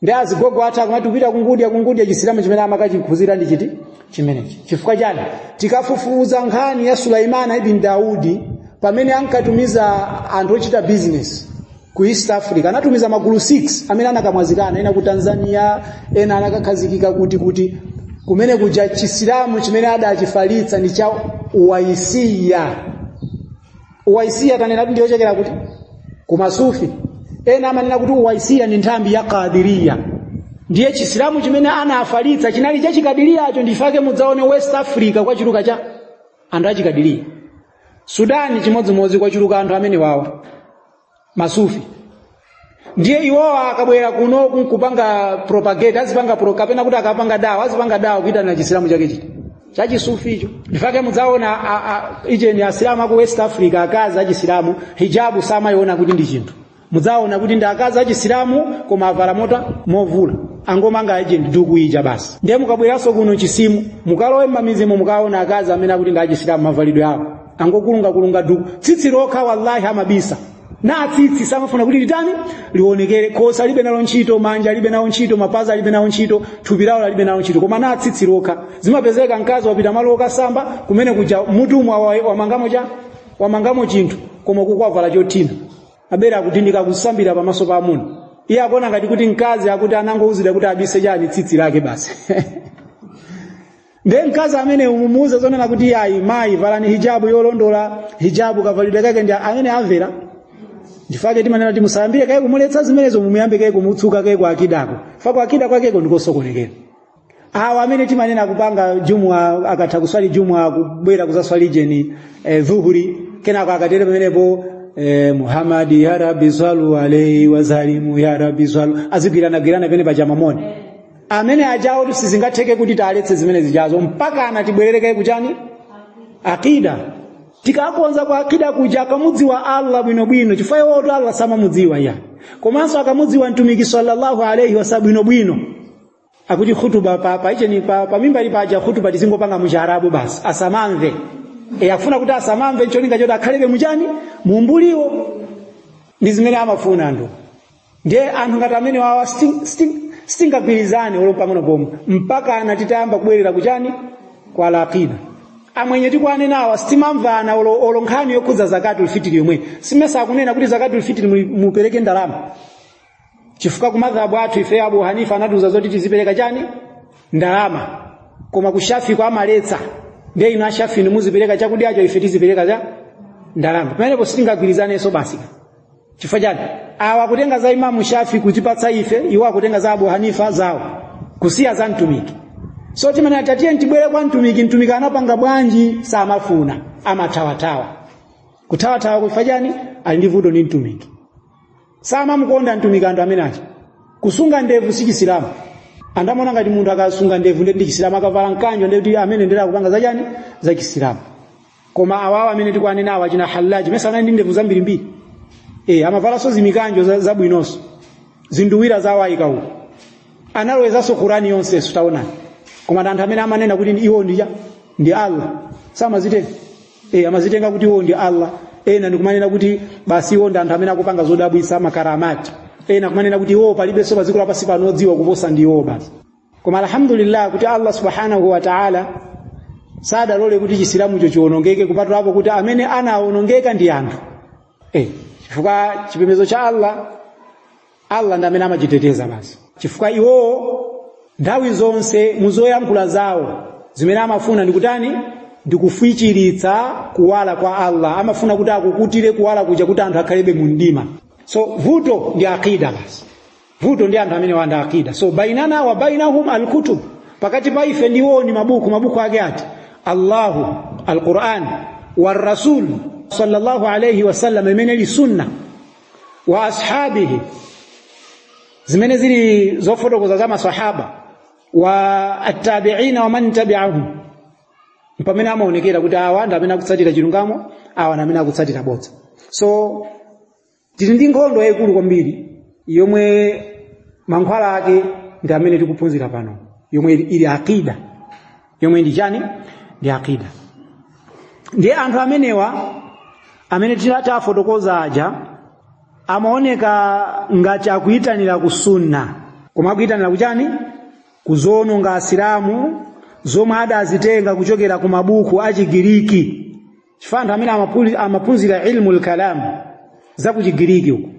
Ndi azigogo athu akamati kupita kungudya kungudya Chisilamu chimene amakachiphunzira ndi chiti chimenechi. Chifukwa chani? Tikafufuza nkhani ya Sulaimana ibn Daudi pamene ankatumiza anthu ochita business ku East Africa, anatumiza magulu 6 amene anakamwazikana, ena ku Tanzania, ena anakakhazikika kuti kuti kumene kuja Chisilamu chimene adachifalitsa ndi cha Uwaisiya. Uwaisiya tanena kuti ndiyochokera kuti kumasufi. Ena amanena kuti Uwaisiya ndi nthambi ya Qadiriya. Ndiye Chisilamu chimene anafalitsa chinali cha Chikadiriyacho, ndifake mudzaone West Africa kwachuluka cha anthu achikadiriya. Sudani chimodzimodzi kwachuluka anthu amene wawa masufi. Ndiye iwowa akabwera kuno kupanga propagate, azipanga pro, kapena kuti akapanga dawa, azipanga dawa kuitana Chisilamu chake chiti chachisufi icho. Ndifake mudzaona icheni Asilamu aku West Africa akazi achisilamu hijabu samayiona kuti ndi chinthu. Mudzaona kuti ndi akazi achisilamu koma avala mota movula, angomanga icheni duku ija basi. Ndiye mukabweranso kuno chisimu mukalowe m'mamizimu mukaona akazi amene akuti ndi achisilamu mavalidwe awo angokulunga kulunga duku, tsitsi lokha wallahi amabisa na tsitsi samafuna kuti litani lionekere, khosi alibe nalo ntchito, manja alibe nawo ntchito, mapazi alibe nawo ntchito, thupi lawo alibe nawo ntchito, koma na tsitsi lokha. Zimapezeka mkazi wapita malo okasamba kumene kuja mutumwa wamangamo cha wamangamo chinthu koma kukwavala chothina, abere akutindika kusambira pamaso pa amuna. Iye akuona ngati kuti mkazi akuti anangouzidwa kuti abise chani tsitsi lake basi. Ndiye mkazi amene umumuuza zonena kuti ayi mayi valani hijabu yolondola, hijabu kavalidwe kake ndi amene amvera. Ndifake timanena kuti musayambire kaye kumuletsa zimenezo, mumuyambe kaye kumutsuka kaye kwa akidako. Fa kwa akida kwakeko ndikosokonekera. Awa amene timanena kupanga jumwa, akatha kuswali jumwa kubwera kuzaswali jeni dhuhuri, kenako akatere pamenepo Muhammad ya Rabbi salu alayhi wa salimu ya Rabbi salu, azigwirana gwirana pene pachamamoni. Amene ajawo kuti sizingatheke kuti taletse zimene zijazo mpaka anatibwerere kaye kuchani akida. Tikakonza kwa akida kuja akamudziwa Allah bwinobwino, chifukwa iwo kuti Allah samamudziwa iya, komanso akamudziwa Mtumiki sallallahu alayhi wasallam bwinobwino. Akuti khutuba pa pa icheni pa, pa mimbali paja khutuba tizingopanga mu Chiarabu basi asamamve. Afuna kuti asamamve ncholinga choti akhalebe muchani mumbuliwo, ndi zimene amafuna anthu. Ndiye anthu ngati amene wawa sitingagwirizane olo pang'ono pomwe mpaka ana titayamba kubwerera kuchani kwa al-aqida. Amwenye tikwane nawa sitimamvana olo nkhani yokhudza zakatul fitri yomwe simesa akunena kuti zakatul fitri mupereke ndalama, chifukwa ku madhhabu athu ife Abu Hanifa anatiuza zoti tizipereka chani ndalama, koma ku Shafi kwa amaletsa. Ndiye inu ashafi inu muzipereka chakudyacho, ife tizipereka cha ndalama. Pamenepo sitingagwirizanenso basi. Chifukwa chani? Awa akutenga za Imamu Shafi kutipatsa ife, iwo akutenga za Abu Hanifa zawo, kusiya za mtumiki. So timanena tatiye tibwere kwa mtumiki, mtumiki anapanga bwanji? Samafuna, amathawathawa. Kuthawathawa kufa chani? Ali ndi vuto ndi mtumiki. Samamukonda mtumiki anthu amene aja. Kusunga ndevu si Chisilamu. Anthu amaona ngati munthu akasunga ndevu ndi Chisilamu, akavala mkanjo ndi kuti amene ndera akupanga za chani? Za Chisilamu. Koma awawa amene tikuanena awa achina Hallaji, mesa anali ndi ndevu zambirimbiri. Amavalanso zimikanjo zabwinonso, zinduwira zawo ayika uko, analowezanso Kurani yonsenso. Taonani, koma anthu amene amanena kuti iwo ndi Allah samazitenga. Amazitenga kuti iwo ndi Allah. Ena ndikumanena kuti basi iwo ndi anthu amene akupanga zodabwitsa, makaramati. Ena kumanena kuti iwo palibenso pa dziko lapansi pano odziwa kuposa ndi iwo basi. Koma alhamdulillah kuti Allah subhanahu wa ta'ala sadalole kuti chisilamucho chiwonongeke, kupatulapo kuti amene anawonongeka ndi anthu. Chifukwa chipembedzo cha Allah, Allah ndi amene amachiteteza basi, chifukwa iwowo nthawi zonse muzoyankhula zawo zimene amafuna ndikutani? Ndikufichiritsa kuwala kwa Allah. Amafuna kuti akukutire kuwala kuja kuti anthu akhalebe mu mdima. So vuto ndi aqida basi, vuto ndi anthu amene wanda aqida. So bainana wa bainahum alkutub, pakati pa ife ndi iwo ni mabuku. Mabuku ake ati? Allahu alquran wa rasul sallallahu alayhi wasallam, imene ili sunna, wa ashabihi, zimene zili zofotokoza za masahaba, wa attabi'ina wa man tabi'ahum. Pamene amaonekera kuti awa ndi amene akutsatira chilungamo, awa ndi amene akutsatira bodza. So tili ndi nkhondo yayikulu kwambiri yomwe mankhwala ake ndi amene tikuphunzira pano, yomwe ili aqida, yomwe ndi chani? Ndi aqida. Ndiye anthu amenewa amene tafotokoza aja amaoneka ngati akuyitanira ku sunna, koma akuyitanira kuchani? Kuzononga asilamu zomwe adazitenga kuchokera ku mabuku a Chigiriki, chifukwa anthu amene amaphunzira ilmu lkalam za ku Chigiriki uku,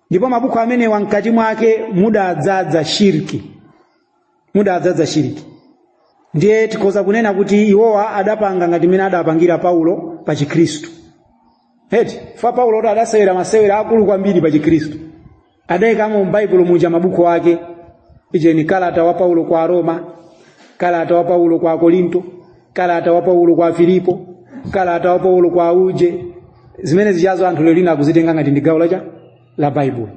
ndipo mabuku amenewa mkati mwake mudadzadza shirki, mudadzadza shirki. Ndiye tikhoza kunena kuti iwowa adapanga ngati mmene adapangira Paulo pa Chikhristu eti. Fa Paulo kuti adasewera masewera akulu kwambiri pa Chikhristu, adayikamo m'Baibulo muja mabuku ake ijeni, kalata wa Paulo kwa Roma, kalata wa Paulo kwa Korinto, kalata wa Paulo kwa Filipo, kalata wa Paulo kwa uje. Zimene zichazo anthu lero lina akuzitenga ngati ndi gawo lacha la Baibulo.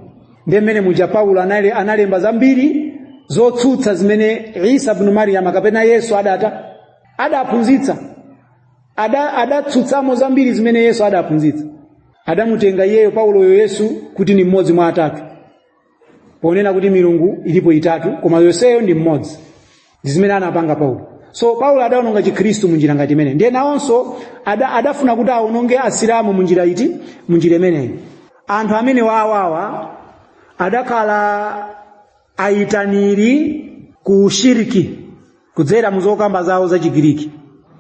Ndiye mmene muja Paulo analemba zambiri zotsutsa zimene Isa ibn Maryam kapena Yesu adaphunzitsa, adatsutsamo zambiri zimene Yesu adaphunzitsa. Adamutenga iyeyo Pauloyo Yesu kuti ni mmodzi mwa atatu, ponena kuti milungu ilipo itatu koma yonseyo ndi mmodzi. Ndi zimene anapanga Paulo. So Paulo adawononga Chikhristu munjira ngati imene. Ndiye nawonso adafuna kuti awononge asilamu munjira iti? Munjira imeneyi. Anthu amene wawawa adakhala ayitaniri ku shiriki kudzera mu zokamba zawo za Chigiriki,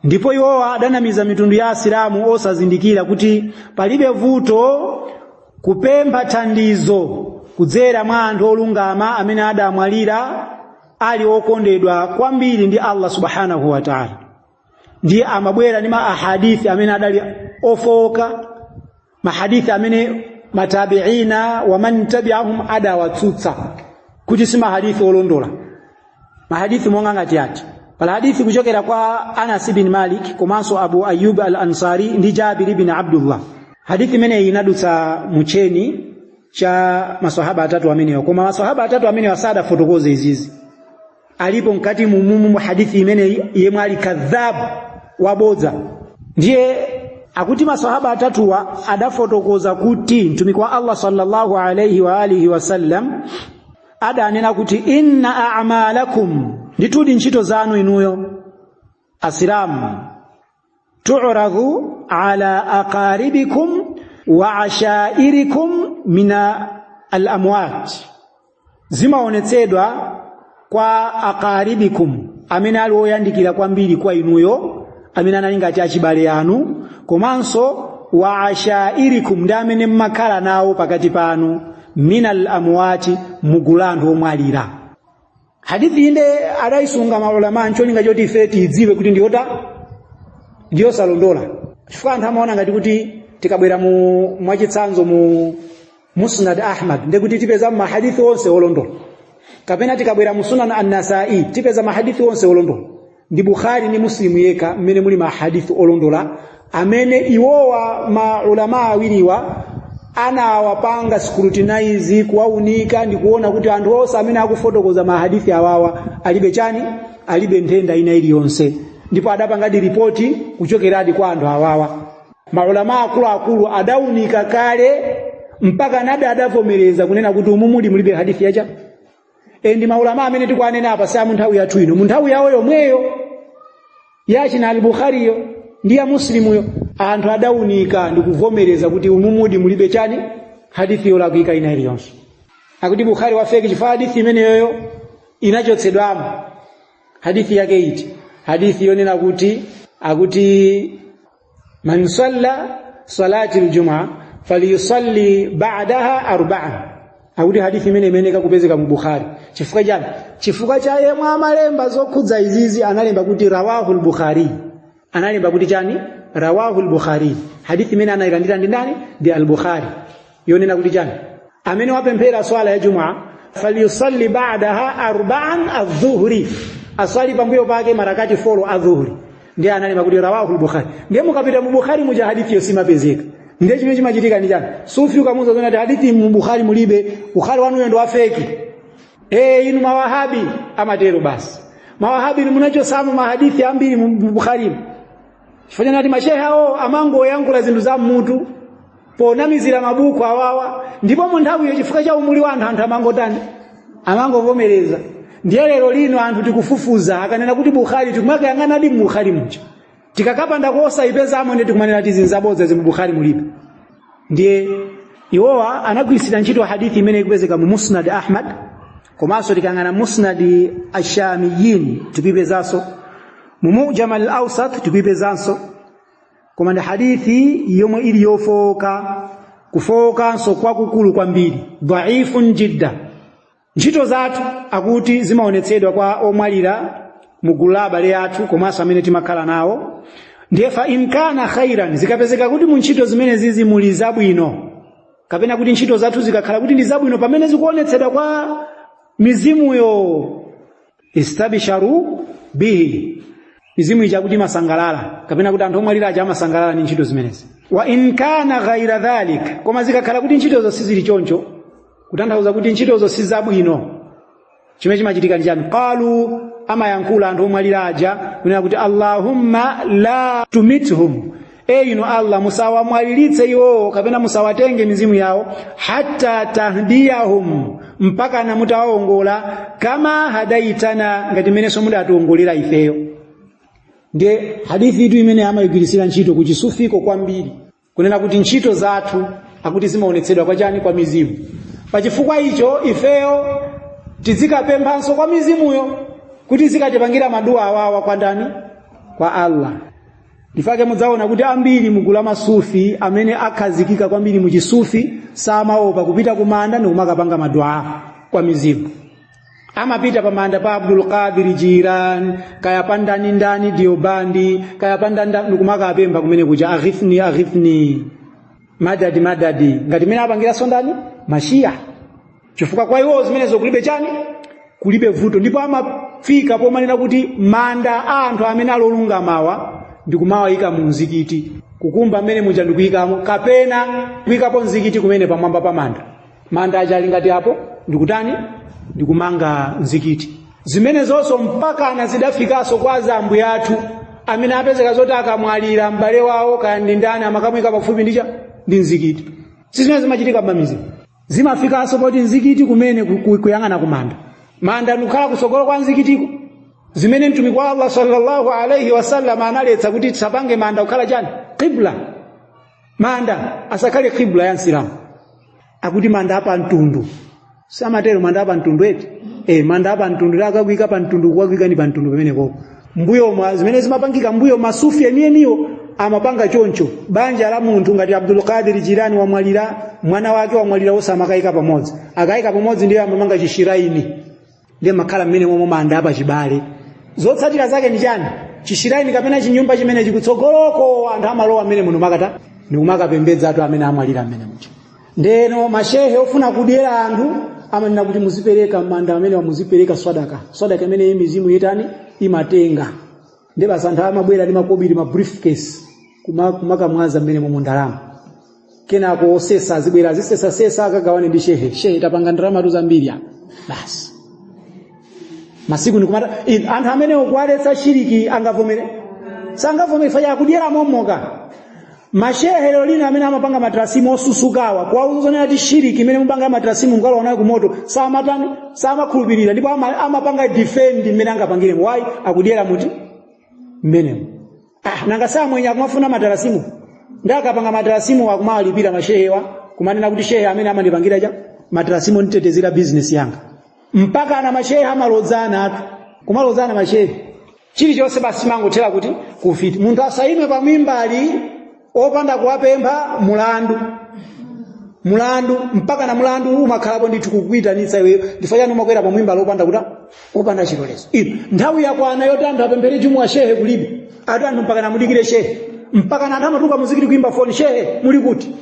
ndipo iwowa adanamiza mitundu ya asilamu osazindikira kuti palibe vuto kupempha thandizo kudzera mwa anthu olungama amene adamwalira ali okondedwa kwambiri ndi Allah subhanahu wa ta'ala. Ndiye amabwera ndi ma ahadithi amene adali ofowoka, mahadithi amene matabiina wa man tabi'ahum adawatsutsa kuti si mahadithi olondola. Mahadithi monga ngati ati? Pala hadithi kuchokera kwa Anas ibn Malik komanso Abu Ayyub al-Ansari ndi Jabir ibn Abdullah. Hadithi imeneyi inadutsa mucheni cha maswahaba atatu amenewa, koma maswahaba atatu amenewa sadafotokoze izizi. Alipo mkati mumumu mu hadithi imeneyi yemwe ali kadhabu, wabodza. Ndiye akuti maswahaba atatuwa adafotokoza kuti mtumiki wa Allah sallallahu alayhi wa alihi wasallam adanena kuti inna a'malakum, ndithudi ntchito zanu inuyo asilamu, tu'radu ala aqaribikum wa ashairikum min al-amwat, zimaonetsedwa kwa aqaribikum, amene ali oyandikira kwambiri kwa inuyo, amene anali ngati achibale anu, komanso wa ashairikum, ndi amene mmakhala nawo pakati panu, min al-amwati, mugulu anthu omwalira. Hadithi inde adayisunga maulama ncholinga choti ife tidziwe kuti ndiyota ndiyosalondola, chifukwa anthu amaona ngati kuti tikabwera mu mwachitsanzo mu Musnad Ahmad ndekuti tipeza mahadithi onse olondola, kapena tikabwera mu Sunan an-Nasa'i tipeza mahadithi onse olondola. Ndi Bukhari ndi Muslim yekha mmene muli mahadithi olondola amene iwowa maulama awiriwa anawapanga scrutinize, kuwaunika ndi kuona kuti anthu onse amene akufotokoza mahadithi awawa alibe chani? Alibe nthenda ina iliyonse, ndipo adapangadi ripoti kuchokeradi kwa anthu awawa. Maulama akuluakulu adaunika kale mpaka nada adavomereza kunena kuti umu muli mulibe hadithi yacha. E, ndi maulama amene tikuanena apa si a mu nthawi yathu ino, mu nthawi yawo yomweyo yachina al-Bukhariyo ndi ya Muslimuyo, anthu adaunika ndi kuvomereza kuti umu mudi mulibe chani, hadithi yolakwika ina iliyonse. Akuti Bukhari wa feki chifukwa hadithi imeneyoyo inachotsedwamo. Hadithi yake iti? Hadithi yonena kuti akuti man salla salati aljum'a falyusalli ba'daha arba'an. Akuti hadithi imene imeneka kupezeka mu Bukhari. Chifukwa chani? Chifukwa cha yemwe amalemba zokhudza izizi analemba kuti rawahu al-Bukhari. Analemba kuti chani? Rawahu al-Bukhari. Hadithi imene anayilandira ndi ndani? Ndi al-Bukhari. Yonena kuti chani? Amene wapemphera swala ya Jum'a falyusalli ba'daha arba'an adh-dhuhri, aswali pambuyo pake marakati 4 adhuhri. Ndiye analemba kuti rawahu al-Bukhari. Ndiye mukapita mu Bukhari muja hadithi yo simapezeka. Ndiye chimene chimachitika ndi chani? Sufi ukamuuza zona ati hadithi mu Bukhari mulibe, Bukhari wanuyo ndi wa feki. Eh, inu mawahabi amatero basi. Mawahabi ni munachosamo mahadithi ambiri mu Bukhari. Chifukwa nati mashehe awo amangoyankhula zinthu za mmutu ponamizira mabuku awawa, ndipo mu nthawiyo chifukwa cha umuli wa anthu, anthu amangotani, amangovomereza. Ndiye lero lino anthu tikufufuza, akanena kuti Bukhari tikumakayang'anadi mu Bukhari muja, tikakapanda kosayipezamo ndiye tikumanena kuti zinzabodza zi mu Bukhari mulibe. Ndiye iwowa anagwiritsira ntchito hadithi imene ikupezeka mu Musnad Ahmad, komanso tikayang'ana Musnad Ashamiyin tikuipezanso, mu Mu'jam al-Awsat tikuipezanso, koma ndi hadithi yomwe ili yofowoka, kufowokanso kwakukulu kwambiri, dhaifun jidda. Ntchito zathu akuti zimaonetsedwa kwa omwalira mu gulu la abale athu komanso amene timakhala nawo. Ndiye fa in kana khairan, zikapezeka kuti mu ntchito zimene zizi muli zabwino, kapena kuti ntchito zathu zikakhala kuti ndi zabwino pamene zikuonetsedwa kwa mizimuyo, istabisharu bihi, mizimu ija kuti imasangalala, kapena kuti anthu omwalira aja amasangalala ndi ntchito zimenezi. Wa in kana ghaira dhalik, koma zikakhala kuti ntchitozo sizili choncho, kutanthauza kuti ntchitozo si zabwino, chimene chimachitika ndi chani? Qalu, amayankhula anthu omwalira aja kunena kuti Allahumma la tumithum, e inu Allah musawamwaliritse iwowo kapena musawatenge mizimu yawo, hatta tahdiyahum, mpaka na mutawawongola, kama hadaitana, ngati mmenenso mudatiwongolera ifeyo. Ndiye hadithi itu imene amayigwiritsira ntchito kuchisufiko kwambiri, kunena kuti ntchito zathu akuti zimaonetsedwa kwa chani? Kwa mizimu. Pachifukwa icho ifeyo tizikapemphanso kwa mizimuyo kuti zikatipangira maduwa awawa kwa ndani? Kwa Allah. Ndifake mudzaona kuti ambiri mugulu la masufi amene akhazikika kwambiri muchisufi samaopa kupita kumanda ndi kumakapanga maduwa kwa mizimu. Amapita pamanda pa Abdul Qadir Jiran, kaya pa ndani ndani Diobandi, kaya pa ndani ndani, ndikumakapempha kumene kuja aghithni aghithni, madadi madadi, ngati mene apangiranso ndani? Mashiya. Chifukwa kwa iwo zimenezo kulibe chani? Kulibe vuto. Ndipo amafika pomanena kuti manda a anthu amene ali olungamawa ndikumawayika mu mzikiti, kukumba mmene muja ndikuyikamo, kapena kuyikapo mzikiti kumene pamwamba pa manda. Manda aja ali ngati apo ndikutani? Ndikumanga mzikiti. Zimenezonso mpakana zidafikanso kwa azambuye athu amene apezeka zoti akamwalira m'bale wawo kaya ndi ndani amakamuyika pafupi ndi cha ndi mzikiti. Si zimene zimachitika m'mamizi, zimafikanso poti mzikiti kumene kuyang'ana kumanda, manda ndikukhala kutsogolo kwa mzikitiko, zimene mtumiki wa Allah sallallahu alaihi wasallam analetsa kuti tisapange manda kukhala chani? Qibla. Manda asakhale qibla ya Msilamu. Akuti manda apa mtundu, samatero manda apa mtundu eti? Manda apa mtundu akakuika pa mtundu, kukakuika ni pa mtundu pamene koko mbuyo mwa zimene zimapangika mbuyo, masufi enieniwo amapanga choncho. Banja la munthu ngati Abdul Qadir Jilani wamwalira, mwana wake wamwalira, wonse amakayika pamodzi. Akayika pamodzi ndiye amamanga chishiraini, ndiye makhala mmene momwe manda apa chibale. Zotsatira zake ndi chani? Chishiraini kapena chinyumba chimene chikutsogoloko, anthu amalowa mmene muno makata ndikumakapembedza atu amene amwalira mmene muja. Ndeno mashehe ofuna kudyera anthu amanena kuti muzipereka manda amene muzipereka swadaka, swadaka imene mizimu yetani imatenga. Ndiye basi anthu amabwera ndi makobiri, ma briefcase, kumakamwaza mmene momwe ndalama. Kenako osesa azibwera azisesasesa akagawane ndi shehe. Shehe, tapanga ndalama tu zambiri apa. Basi masiku ndikumata anthu amene okuwaletsa shiriki angavomere? Sangavomere, faja akudyera momoka. Mashehe lero lino amene amapanga matrasimu osusukawa, kuwauza zonena kuti shiriki imene mupanga matrasimu mukalowa nayo kumoto, samatani, samakhulupirira, ndipo amapanga defend mmene angapangire. Why? Akudyera muti mmenemo. Ah, nanga samwenye akumafuna matarasimu, ndi akapanga matarasimu akumawalipira mashehewa, kumanena kuti shehe amene amandipangira cha matarasimu nditetezera business yanga. Mpaka ana mashehe amalodzana atu, kumalodzana mashehe, chilichonse basi chimangothera kuti kufiti. Munthu asayime pamimbali opanda kuwapempha mulandu, mulandu mpaka na mulandu umakhalapo ndithu kukuyitanitsa iweyo. Ndifukwa chani umakwera pamwimbali opanda kuta, opanda chilolezo? Ino nthawi yakwana yoti anthu apemphere jumuwa, shehe kulibe, ati anthu mpaka namudikire shehe, mpaka na anthu amatuluka muzikiti kuimba foni, "Shehe muli kuti?"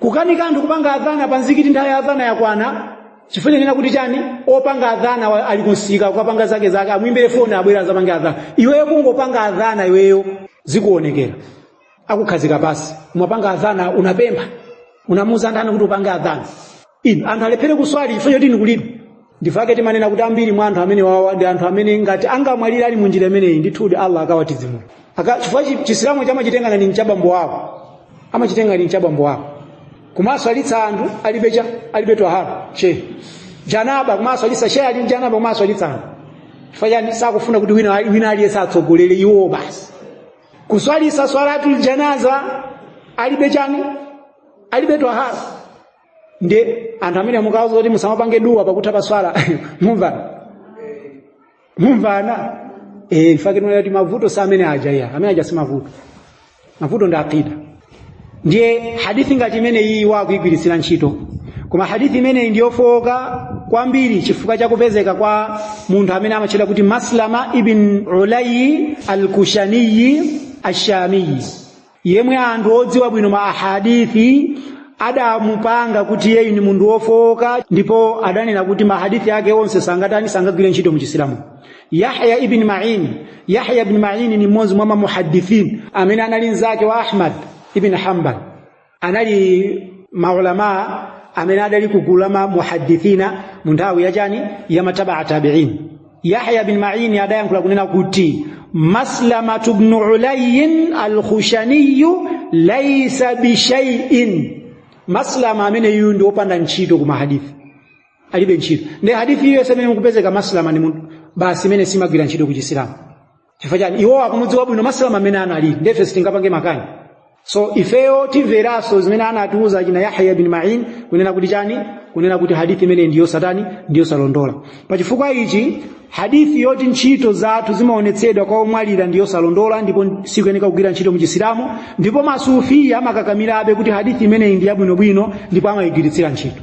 Kukanika anthu kupanga adhana pa mzikiti, nthawi ya adhana yakwana, chifukwa nena kuti chani, opanga adhana ali kunsika kukapanga zake zake, amuimbire foni abwera azapange adhana. Iweyo kungopanga adhana iweyo zikuonekera, akukhazika pasi. Umapanga adhana unapempha, unamuuza ndani kuti upange adhana? Inu anthu alephere kuswali chifukwa choti inu kulibe. Ndifake timanena kuti ambiri mwa anthu amene wawa ndi anthu amene ngati angamwalire ali munjira imeneyi, ndithudi Allah akawatizimula. Chifukwa Chisilamu chamachitenga ni nchabambo wawo, amachitenga ni nchabambo wawo. Kumaswalitsa anthu alibe cha, alibe twahara, shehe janaba, kumaswalitsa shehe ali janaba, kumaswalitsa anthu. Chifukwa chani? Sakufuna kuti wina aliyense atsogolere, iwo basi. Kuswalisa swalatul janaza alibe chani, alibe twahara. Ndi anthu amene mukauza kuti musamapange duwa pakutha pa swala, mumvana, mumvana. Mfake tinena kuti mavuto si amene aja iya, amene aja si mavuto, mavuto ndi aqida. Ndiye hadithi ngati imene iyi wakuigwiritsira ntchito, koma hadithi imeneyi ndiyofowoka kwambiri chifukwa chakupezeka kwa munthu amene amatchedwa kuti Maslama ibn Ulayi al-Kushaniyi ash-Shamiyi, yemwe anthu odziwa bwino ma ahadithi adamupanga kuti iyeyu ni munthu wofowoka, ndipo adanena kuti mahadithi ake onse sangatani, sangagwire ntchito mu Chisilamu. Yahya ibn Ma'in, Yahya ibn Ma'in ni mmodzi mwa mamuhadithin amene anali mnzake wa Ahmad ibn Hanbal, anali maulama amene adali kugulu la mamuhadithina mu nthawi yachani, ya matabaa tabi'in. Yahya bin Ma'in adayankhula kunena kuti Maslamatu bnu Ulayin al-Khushaniyu laysa bishay'in. Maslama amene yuyu ndi wopanda ntchito ku mahadithi, alibe ntchito. Ndi hadithi iyo imene mukupezeka Maslama ni munthu basi imene simagwira ntchito ku Chisilamu. Chifukwa chani? Iwo akumudziwa bwino Maslama amene analili, ndefe sitingapange makani. So ifeyo timveranso zimene anatiuza achina Yahya bin Ma'in kunena kuti chani, kunena kuti hadithi imene ndiyo satani, ndiyo salondola. Pachifukwa ichi hadithi yoti ntchito zathu zimaonetsedwa kwa omwalira ndiyo salondola, ndipo sikuyeneka kugwira ntchito mu Chisilamu. Ndipo masufi amakakamirabe kuti hadithi imeneyi ndi yabwinobwino ndipo amayigwiritsira ntchito.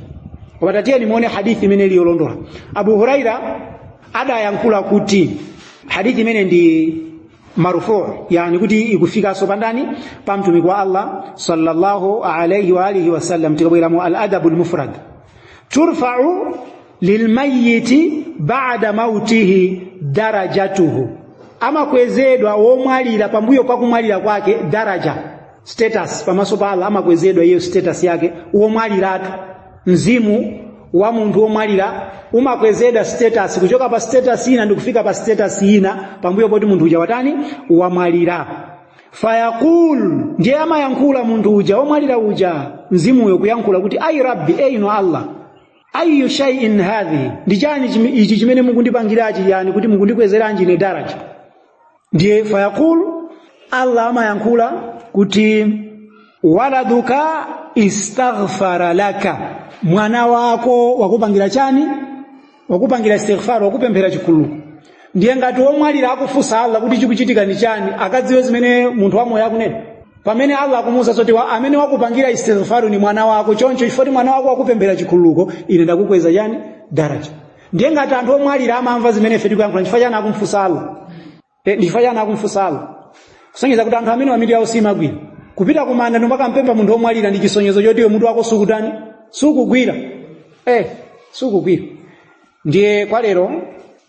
Koma tatiyeni muone hadithi imene ili yolondola. Abu Huraira adayankhula kuti hadithi imene ndi marfu, yani kuti ikufikanso pandani, pa mtumiki wa Allah sallallahu alayhi wa alihi wasallam. Tikabwera mu al-adabu al-mufrad, turfa'u lilmayiti ba'da mautihi darajatuhu, amakwezedwa womwalira pambuyo pakumwalira kwake daraja, status pamaso pa Allah, amakwezedwa iyo status yake womwaliratu. Mzimu wa munthu womwalira umakwezedwa status kuchoka pa status ina ndi kufika pa status ina pambuyo poti munthu uja watani, wamwalira. Fayaqul, ndiye amayankhula munthu uja womwalira uja, mzimuyo kuyankhula kuti ayi rabbi, eyino Allah, ayu shay'in hadhihi, ndi chani ichi chimene mukundipangirachi, yani kuti mukundikwezeranji ine daraja? Ndiye fayaqul, Allah amayankhula kuti waladuka istaghfara laka, mwana wako wakupangira chani, wakupangira istighfar, wakupemphera chikhululuko. Ndiye ngati womwalira akufunsa Allah kuti chikuchitika ni chani, akadziwe zimene munthu wamoyo akunena, pamene Allah akumuwuza zoti amene wakupangira istighfaru ni mwana wako, choncho chifukwa mwana wako wakupemphera chikhululuko, ine ndakukweza chani, daraja. Ndiye ngati anthu omwalira amamva zimene ife tikuyankhula, chifukwa chani akumfunsa Allah? Ndi chifukwa chani akumfunsa Allah? Kusonyeza kuti anthu amene mitu yawo simagwira. Kupita kumanda ndimakampempha munthu omwalira ndi chisonyezo choti iwe mutu wako sukutani, sukugwira, sukugwira. Ndiye kwa lero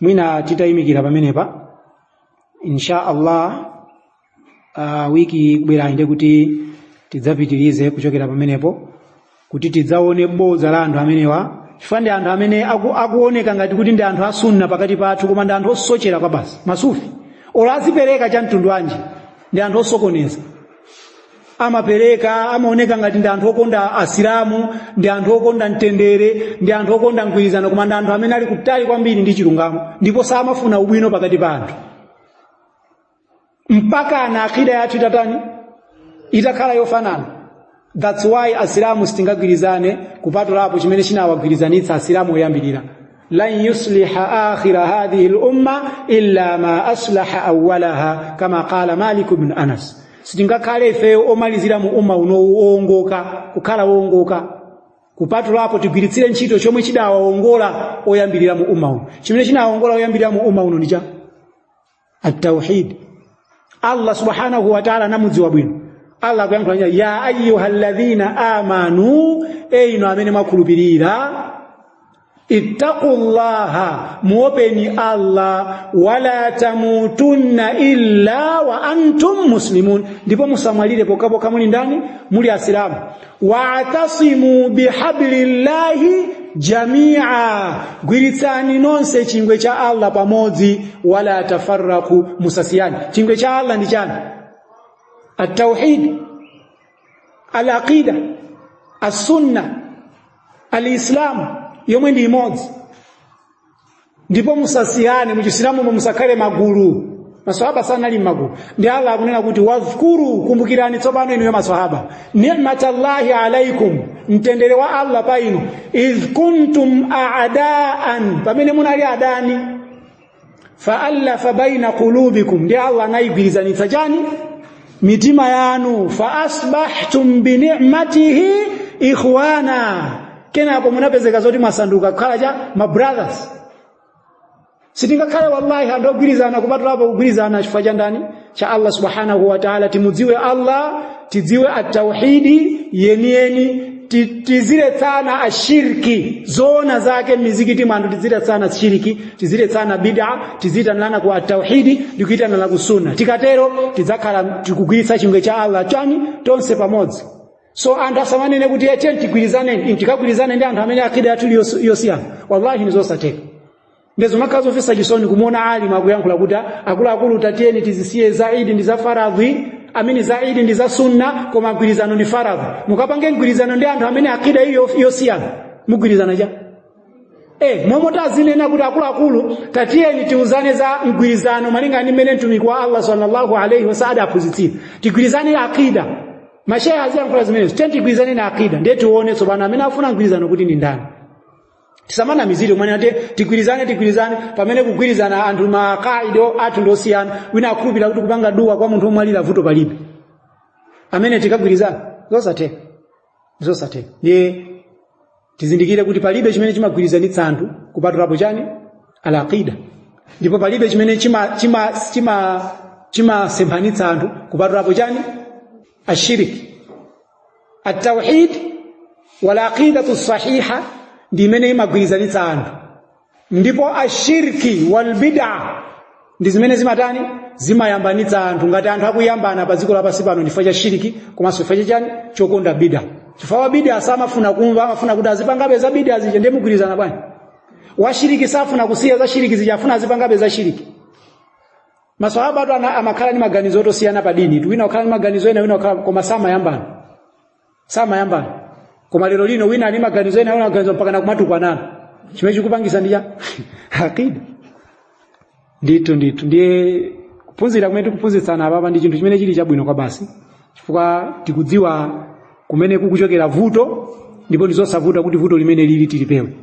mwina titayimikira pamenepa, insha Allah. Wiki ikubwerayi ndiye kuti tidzapitirize kuchokera pamenepo, kuti tidzaone bodza la anthu amenewa, chifukwa ndi anthu amene akuoneka ngati kuti ndi anthu asunna pakati pathu, koma ndi anthu osochera kwa basi. Masufi olo azipereka cha mtundu wanji, ndi anthu osokoneza. Amapereka, amaoneka ngati ndi anthu okonda Asilamu, ndi anthu okonda mtendere, ndi anthu okonda mgwirizano, koma ndi anthu amene ali kutali kwambiri ndi chilungamo ndipo samafuna ubwino pakati pa anthu. Mpaka ana akida yathu itatani, itakhala yofanana. That's why Asilamu sitingagwirizane kupatulapo chimene chinawagwirizanitsa Asilamu oyambirira. Lan yusliha akhira hadhihi lumma illa ma aslaha awwalaha, kama qala Malik ibn Anas. Sitingakhale ifeyo omalizira mu umma uno owongoka, kukhala wowongoka, kupatulapo tigwiritsire ntchito chomwe chidawawongola oyambirira mu umma uno. Chimene chinawongola oyambirira mu umma uno ndi cha at-tauhid. Allah subhanahu wa ta'ala anamudziwa bwino. Allah akuyankhula, ya ayyuha alladhina amanu, inu amene mwakhulupirira, ittaqullaha, muopeni Allah, wala tamutunna illa wa antum muslimun, ndipo musamwalire pokhapokha muli ndani? Muli Asilamu. Wa'tasimu bihablillahi jamia, gwiritsani nonse chingwe cha Allah pamodzi, wala tafarraku, musasiyane. Chingwe cha Allah ndi chani? At-tauhid, al-aqida, as-sunna, al-islam, yomwe ndi imodzi. Ndipo musasiyane muchisilamu, musakhale magulu. Maswahaba sanali magulu. Ndi Allah akunena kuti wadhkuru, kumbukirani tsopano inuyo maswahaba, ni'matallahi alaikum, mtendere wa Allah pa inu, idh kuntum a'daan, pamene munali adani, fa'alafa baina qulubikum, ndi Allah anayigwirizanitsa chani? Mitima yanu, fa asbahtum bi ni'matihi ikhwana, kenako munapezeka zoti mwasanduka kukhala cha ma brothers. Sitingakhale wallahi anthu ogwirizana kupatulapo kugwirizana chifukwa cha ndani? Cha Allah subhanahu wa ta'ala. Timudziwe Allah, tidziwe at-tauhidi yeniyeni, tiziletsana ashirki zoona zake m'mizikiti mwanthu, tiziletsana shiriki, tiziletsana bid'a, tiziyitanirana ku at-tauhidi ndi kuyitanana ku sunna. Tikatero tidzakhala tikugwiritsa chingwe cha Allah chani? Tonse pamodzi. So anthu asamanene kuti etiye tigwirizane, tikagwirizane ndi anthu amene akida yathu ili yosiyana. Wallahi ni zosatheka. Ndezo makhala zomvetsa chisoni kumuona alimu akuyankhula kuti akuluakulu, tatiyeni tizisiye za idi ndi za faradhi, amene za idi ndi za sunna, koma mgwirizano ndi faradhi. Mukapange mgwirizano ndi anthu amene akida iyo yosiyana, mugwirizana cha momwe tazinena kuti akuluakulu, tatiyeni tiuzane za mgwirizano malinga ndi mmene mtumiki wa Allah sallallahu alaihi wasallam adaphunzitsira, tigwirizane akida. Mashehe aziyankhula zimenezo, tiyeni tigwirizane na akida, ndiye tione tsopano amene afuna mgwirizano kuti ndi ndani. Tisamanamizire umene ati tigwirizane, tigwirizane, pamene kugwirizana anthu makaido athu ndosiyana. Wina akhulupirira kuti kupanga duwa kwa munthu omwalira vuto palibe, amene tikagwirizana? Zosatheka, zosatheka. Ndiye tizindikire kuti palibe chimene chimagwirizanitsa anthu kupatulapo chani? Al-aqida. Ndipo palibe chimene chimasemphanitsa anthu kupatulapo chani? Ashiriki. At-tauhid wal aqidatu sahiha ndi imene imagwirizanitsa anthu, ndipo ashirki wal bid'a ndi zimene zimatani? Zimayambanitsa anthu. Ngati anthu akuyambana pa dziko lapansi pano chifukwa cha shiriki komanso chifukwa chachani? Chokonda bid'a. Chifukwa wa bid'a samafuna kumva, amafuna kuti azipangabe za bid'a zija, ndiye mugwirizana bwanji? Wa shiriki safuna kusiya za shiriki zija, afuna azipangabe za shiriki. Maswahaba atu amakhala ndi maganizo otosiyana pa dini tu, wina wakhala ndi maganizo ena, wina wakhala, koma samayambana, samayambana. Koma lero lino wina ali maganizo ena, wina maganizo, mpaka nakumatukwanana. Chimene chikupangisa ndi cha akida. Ndithu, ndithu, ndiye kuphunzira kumene tikuphunzitsana apapa ndi chinthu chimene chili chabwino kwa basi, chifukwa tikudziwa kumene kukuchokera vuto, ndipo ndizosavuta kuti vuto limene lili tilipewe.